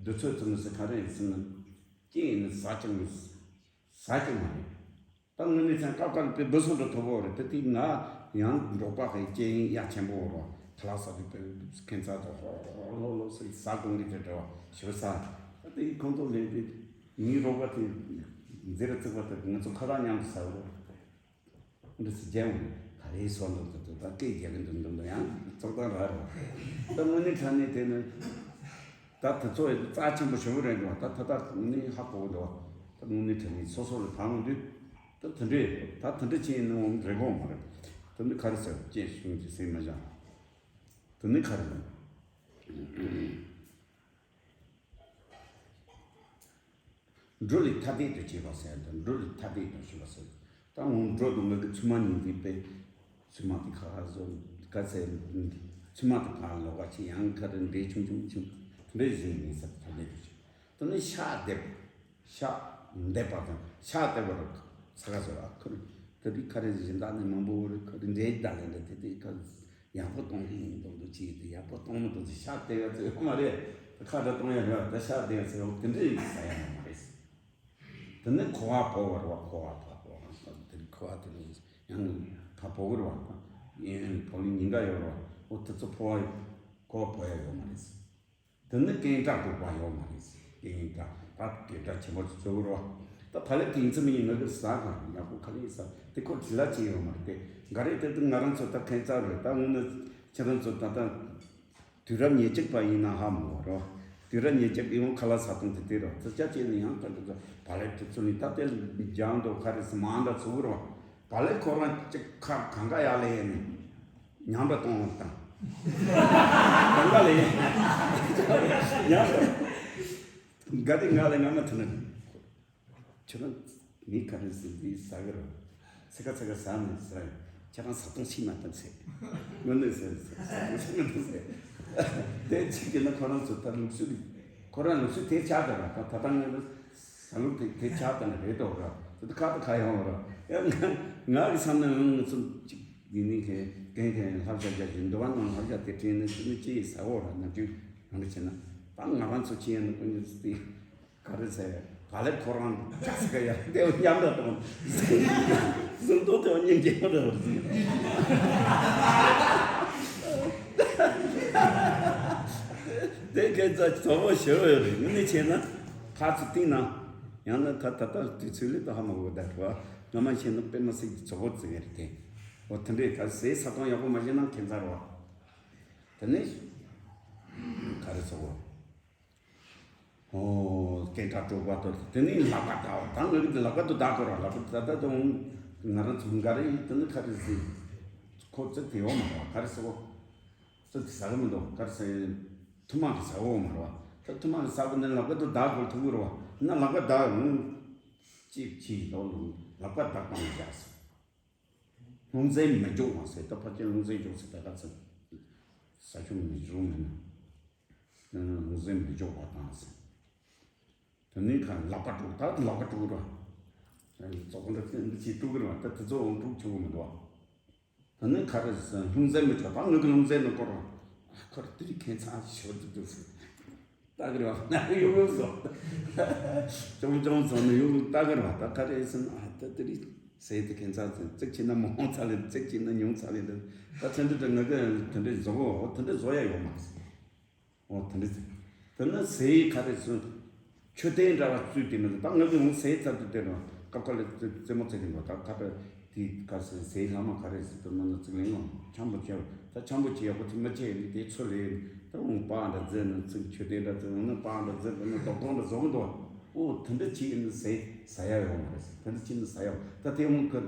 དུས་ཚོད་ཙམ་ཟེར་ག་རེ་ཟེར་ན་སྐྱེས་ནས་ཟ་ཀྱང་མི་ཟ་ཀྱང་མ་རེད། ད་དངོས་གནས་ཀྱང་སྐབས་འགའ་ལ་དཔེ་འབུ་སྲིན་འདྲ་མཐོ་པོ་རེད། དེ་དེ་ང་ཡང་འབྲོག་པ་གི་སྐྱེས་ཡིན་ཡ་ཆེན་པོ་རོ། ཁ་ལག་ཟ་དུས་དཔེ་ཁྱད་མཚར་དུ་ཧོ་ཧོ་ལོ་ལོ་ཟེར་ཟ་དགོས་ཀྱི་དེ་འདྲ་བ་ཞིག་ཟ། ད་དེ་ཁོང་ཚོ་ལས་དེ་ངའི་རོགས་པ་དེ་མཛེས་ར་བརྩེགས་པ་དེ་ང་ཚོ་ཁ་ལག་མཉམ་དུ་ཟ་རོ། འདི་སི་རྒྱལ་འོང་། ག་རེ་སོང་འདུག་ཏུ་ཏུ་ད་སྐད་རྒྱག་གི་འདུག་འདུག་འདུག་ཡང་ཚོགས་སྟངས་ར་རེད། ད་དངོས་གནས་དྲང་གནས་དེ་ནི། ད་དེ་ཚོ་རྩ་ཆེན་པོ་ཞེ་པོ་རེད་འདུག་ད་ད་ད་དངོས་གནས་ཧ་གོ་གི་འདུག་ད་དངོས་གནས་དྲང་གནས་སོ་སོ་ལ་ཕན་འོང་དུས། ད་དེ་འདྲས་ད་དེ་འདྲས་བྱས་ནི་འོང་རེ་གོ་མ་རེད། དེ་ནི་ག་རེ་ཟེར། སྐྱེ་ཤུང་གི་ཟས་མ་བཞག་དེ་ནི་ག་རེ་ཟེར། འགྲོ་ལས་ཐ་དད་དུ་བྱེད་པ་ཟེར་དང་། འགྲོ་ལས་ཐ་དད་དུ་བྱེད་པ་ཟེར། ད་འོང་འགྲོ་དང་ངག་གི་ཚུལ་མ་གཉིས་འདུས་པས། ཚུལ་མ་དེ་ཁ་ཁ་བཟོ། ག་ཚད་ཚུལ་མ་དེ་ཕར་ལོག་པ་ཆེ་ཡང་ཁ་རེ་འདྲེ་ཆུང་ཆུང་ཆུང་འདྲེ་བཞིན་ཡིན་ས་ཐ་དད་དུ་བྱེད། དེ་ནི་ཤ་འདེབས། ཤ་འདེབས་པ་དང་ཤ་སྟེར་བ་ར་ས་ཁ་བཟོ་བ་ཁོ་རེ། དེ་དུས་ཁ་རེ་གཞན་དག་ནི་མང་པོ་རེ་ཁོ་རེ་འདྲེ་ད་ལེ་འདྲ་དེ་དེ་ཁ། ཡག་པོ་གཏོང་གི་ཡིན་མདོག་མདོག་བྱེད་ཀྱི་འདུག་ཡག་པོ་གཏོང་མི་འདུག་ཟེར་ཤ་སྟེར་ཡ་ཚོད་ཡོད་མ་རེད། ཁ་བརྡ་གཏོང་ཡ་རེད་བ། ད་ཤ་སྟེར་ཡ་ཚོད་ཡོད་དེ་འདྲ་ཡིན་ཟ་ཡ་ཡོད་མ་རེད། དེ་ནི་ཁོ་བ་བོ་བར་བ་ཁོ་བ་ཕ་བོ་བ་དེ་ཁོ་བ་དེ་ནི་ཡང་ཕ་བོ་གི་རེད་བ། ཡིན་བོ་ལི་ཉིན་འགའ་ཡོད་རེད་བ། འོ་དེ་ཚོ་ཕོ་བ་ཁོ་བ་བོ་ཡ་ཡོད་མ་རེད། དེ་ནི་རྐན་སྐྲ་གྲུག་པ་ཡོད་མ་རེད། རྐན་སྐྲ་ད་རྐན་སྐྲ་ཆེན་པོ་ཚོ་ཚོ་རོ། ད་ཕ་ལེབ་དེ་ཡིན་ཚུལ་མི་ཡིན་ང་གིས་ཟ་ག་ཡག་པོ་ག་ལེ་ཟ་དེ་ཁོ་དྲི་ལ་ཅི་ཡོད་མ་རེད། དེ་འགའ་རེ་དེ་དུ་ང་རང་ཚོ་ད་ཁན་ཚ་རེད། ད་དངོས་གནས་ཁྱེད་རང་ཚོ་ད་ལྟ་དུས་རབས་ཉེར་གཅིག་པ་ཡིན་ན་ཧ་མ་གོ་རོ། དུས་རབས་ཉེར་གཅིག་ཡིན་ཁ་ལག་ཟ་སྟངས་དེ་དེ་རོ། དེ་ཆ་ཅི་ནི་ཡང་ད་དུ་ཕ་ལེབ་དེ་ཚོ་ནི་ད་དེ་རྒྱང་དུ་ག་རེ་ཟ་མ་འདྲ་ཚོ་རོ། ཕ་ལེབ་ཁོ་རང་གཅིག་ཁ་གང་ག་ཡ་ལེ་ཡ་ནི། ཉམས་པ་གཏོང་བ་དང་། གང་ག་ལས། ཉམས་པ། དགའ་དེ་ང་ལ་ང་མ་ཐུབ་ན། ཁྱོད་རང་མི་ག་རེ་ཟིན་དུས་ཟ་གི་རོ། ཚེ་ཁ་ཚེ་ཁ་ཟ་ནས་ཟ། ཁྱེད་རང་ཟ་སྟངས་ཤེས་མ་ཐུབ་ཟེར། དངོས་གནས་ཟེར་ཟ་སྟངས་ཤེས་མ་ཐུབ་ཟེར། དེ་ཅིག་གི་ན་ཁོ་རང་ཚོ་ད་ལུགས་སྲོལ། ཁོ་རང་ལུགས་སྲོལ་དེ་ཆགས་ད་ར། ད་ད་ལྟ་ང་ལ། ཟ་ལུགས་དེ་དེ་ཆགས་ད་ནི་རེད་དོ་ར། དེ་ཁ་ད་ཁ་ཡོང་ར། ཡ་ང་ང་གི་བསམ་ན་ང་ཚོ་ཅིག་ཡིན་ནི་གན་གན་གན་ལྷ་བྱ་བྱ་བཞིན་འདུལ་བ་ནང་ལྷ་བྱ་དེ་དྲན་ནས་དེ་ནི་ཅི་ཡིས་ཟ་འོ་ར། ནམ་རྒྱུན་རང་གི་བྱས་ན་ད་ང་རང་ཚོ་ཅི་ཡིན་ན་ཀུན་ནས་དེ་ག་རེ་ཟེར་ག་ལེ་ཁོ་རང་ཅག་སི་ག་ཡ་དེ་ཉམས་ད་དང་གཟུགས་མདོག་དེ་སྙིང་རྗེ་མོ་ར་བར་ཟིན། དེ་ཁྱད་མཚར་བཙོག་པོ་ཞེ་པོ་ཡོད་རེད། དངོས་གནས་བྱས་ན་ཁ་ཚུར་བཏིང་ན། ཡང་ན་ད་ད་ལྟ་དུས་ཚོད་ལས་ད་ཧ་མ་གོ་ད་རེད་བ། སྔ་མ་བྱས་ན་དཔེ་མི་སྲིད་ཀྱི་བཙོག་པོ་བརྩི་གི་རེད་དེ། འོ་དེ་འདྲའི་ག་ཟས་ཟ་སྟངས་ཡག་པོ་མ་བྱས་ན་ཁྱད་མཚར་བ། དེ་ནས་ག་རེ་ཟེར་དགོས། ཨོ་སྐད་གྲགས་དཀྲུག་པ་དོར་ཏེ་དེ་ནས་ལག་པ་བརྡབ་པ། ད་ང་གི་ལག་པ་དུ་བརྡབ་དགོས་ར། ལག་པ་ད་ད་དུང་ང་རང་ཚོ་འགའ་རེ་ཡིན་དེ་ནི་ག་རེ་ཟེར། ཁོ་ཙི་དེ་ཡོང་མ་རེད་བ། ག་རེ་ཟེར་གོ། ཙི་དེ་ཟ་གི་མི་འདུག་ག་རེ་ཟེར། ཐུན་མོང་གི་ཟ་གི་ཡོང་མ་རེད་བ། ད་ཐུན་མོང་གི་ཟ་གི་ནི་ལག་པ་དུ་བརྡབ་དགོས་ཐུག་གི་རེད་བ། ན་ལག་པ་བརྡབ་ཡོང་། གཅིག་གིས་ལོ་ལོ་ལག་པ་བརྡབ་བཏང་བཞག་སོང་། ལྷུང་བཟེད་མི་འཇོག་པ་ཟེར། ད་ཕལ་ཆེར་ལྷུང་བཟེད་འཇོག་ཟེར། ད་ག་ཚོད་ཟ་ཆུང་མི་རུང་མིན་ན། ལྷུང་བཟེད་མི་འཇོག་པ་དང་ཟེར། དེ་ནས་ཁ་ལག་པ་དཀྲུག་ད་ལག་པ་དཀྲུག་ར། བཙོག་པོ་འདྲ་འདི་ཅིག་དཀྲུག་གི་ར། ད་དེ་ཚོ་འོང་དཀྲུག་ཆོག་གི་མི་འདུག་ད་ནི་ག་རེ་ཟེར། ལྷུང་བཟེད་མི་ཆོག་ད་ངོས་ཀྱི་ལྷུང་བཟེད་ནི་སྐོར་ར། ཁར་དེ་རིགས་ཁྱད་མཚར་ཞེ་པོ་འདུག་འདུག་ཟེར། ལྟ་གི་ར་བ་ན་ཡོང་ཡོང་སོ། ཅོང་ཅོང་སོང་ནས་ཡོང་ལྟ་གི་ར་བ། ད་ག་རེ་ཟེར་ན། ཨ་ད་དེ་རིགས་ཟས་དེ་ཁྱད་མཚར་ཟེར། ཙིག་བྱས་ན་མང་ཚ་ལེ། ཙིག་བྱས་ན་ཉུང་ཚ་ལེ་ལེ། ད་ཚན་འདི་ད་ངོས་ཀྱི་དེ་འདྲས་བཟོ་གོ། དེ་འདྲས་བཟོ་ཡ་ཡོད་མ་རེད། འོ་དེ་འདྲ་ཟེར། དེ་ནི་ཟས་ག་རེ་ཟེར། མཆོད་རྟེན་འདྲ་བ་བཙུགས་དེ་མི་འདུག་ད་ངོས་ཀྱི་འོང་ཟས་ཚར་དུས་དེ་རུ་སྐབས་ཁ་ལ་རྩེད་མོ་རྩེ་གི་འདུག་ད་ཁ་ད་དེ་ག་ཟེར། ཟས་ལྷག་མ་ག་རེ་ཟེར། དེ་མི་ནི་རྩིག་ལེན་ངོ་འཆམ་པོ་བྱས། ད་འཆམ་པོ་བྱས་ཡག་པོ་དེ་མི་བྱས་ནི་དེ་ཚོ་ལས། ད་འོང་པགས་འདྲ་རྫི་ནི་རྩིག་མཆོད་རྟེན་འདྲ་རྫི་ནི་པགས་འདྲ་རྫི་ནི་རྡོག་རྡོག་འདྲ་བཟོ་གི་འདུག་འོ་དེ་འདྲ་བྱས་ནི་ཟས་ཟ་ཡ་ཡོད་མ་རེད་ཟེར། དེ་འདྲ་བྱས་ནི་ཟ་ཡ་ད་དེ་འོང་གི་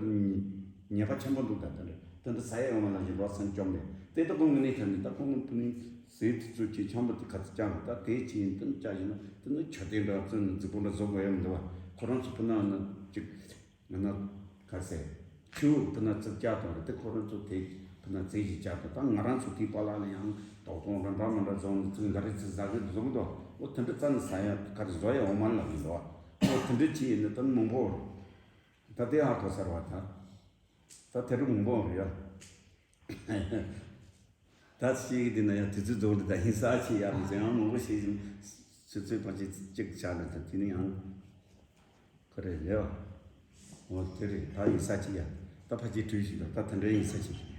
ཉེས་པ་ཆེན་པོ་འདུག་ད་དེ་འདྲ་དེ་འདྲ་ཟ་ཡ་ཡོད་མ་ལ་ཞིག་རོགས་སེམས་བཅོམ་ནས་དེ་ད་ཁོང་གི་ནས་ཁྱེར་ནས། ད་ཁོང་ཕུ་ནས་ཟས་དེ་ཚོ་ཅིག་འཆམ་པོ་དེ་ག་ཚོད་བཅག་རེད། ད་དེ་ཅིག་ཡིན་དུས་བཅག་བཞིན་ན་དེ་ནི་མཆོད་རྟེན་འདྲ་ཚོ་ནི་རྫིག་པོ་འདྲ་བཟོ་དགོས་ཡ་མི་འདུག་བ། ཁོ་རང་ཚོ་ཕུ་ན་ནི་ཅིག་ང་ན་ག་ཟེར། ཁྱེའུ་ཕུ་ན་རྩིག་བཅག་དང་རེད་དེ། ཁོ་རང་ཚོ་དེ་ཕུ་ན་རྩིག་ཞིག་བཅག་དང་། ད་ང་རང་ཚོ་དེའི་བར་ལ་ལ་ཡང་རྡོག་རྡོག་འདྲ་འདྲ་མི་འདྲ་བཟོ་ནི་རྩིག་འགའ་རེ་རྩིག་ཟ་གི་བཟོ་གི་འདུག་འོ་དེ་འདྲ་རྩ་ནས་ཟ་ཡ་ག་རེ་བཟོ་ཡ་འོ་མ་ལ་མི་འདུག་བ། འོ་དེ་འདྲ་ཅིག་ཡིན་ན་ད་མང་པོ་རེད། ད་དེ་ཧ་གོ་ཚར་བ་ད། ད་དེ་རུ་མང་པོ་རེད་ཡ། ད་ཤེས་ཀྱི་འདི་ན་ཡང་དུས་ཚོད་རྫོགས་འདི་ད་ཧིང་ས་ཆེ་ཡ་མི་ཚེ་ཡང་མང་པོ་ཤེས་ཤིང་། ཚོད་ཚོད་ཕལ་ཆེར་གཅིག་ཆགས་ན་ད་དེ་ནི་ཡང་ཁོ་རེ་རེད་བ། འོ་དེ་རེད། ད་ཧིང་ས་ཆེ་ཡ། ད་ཕལ་ཆེར་དུས་ཤིག་ད་ད་དེ་འདྲའི་ཧིང་ས་ཆེ་རེད།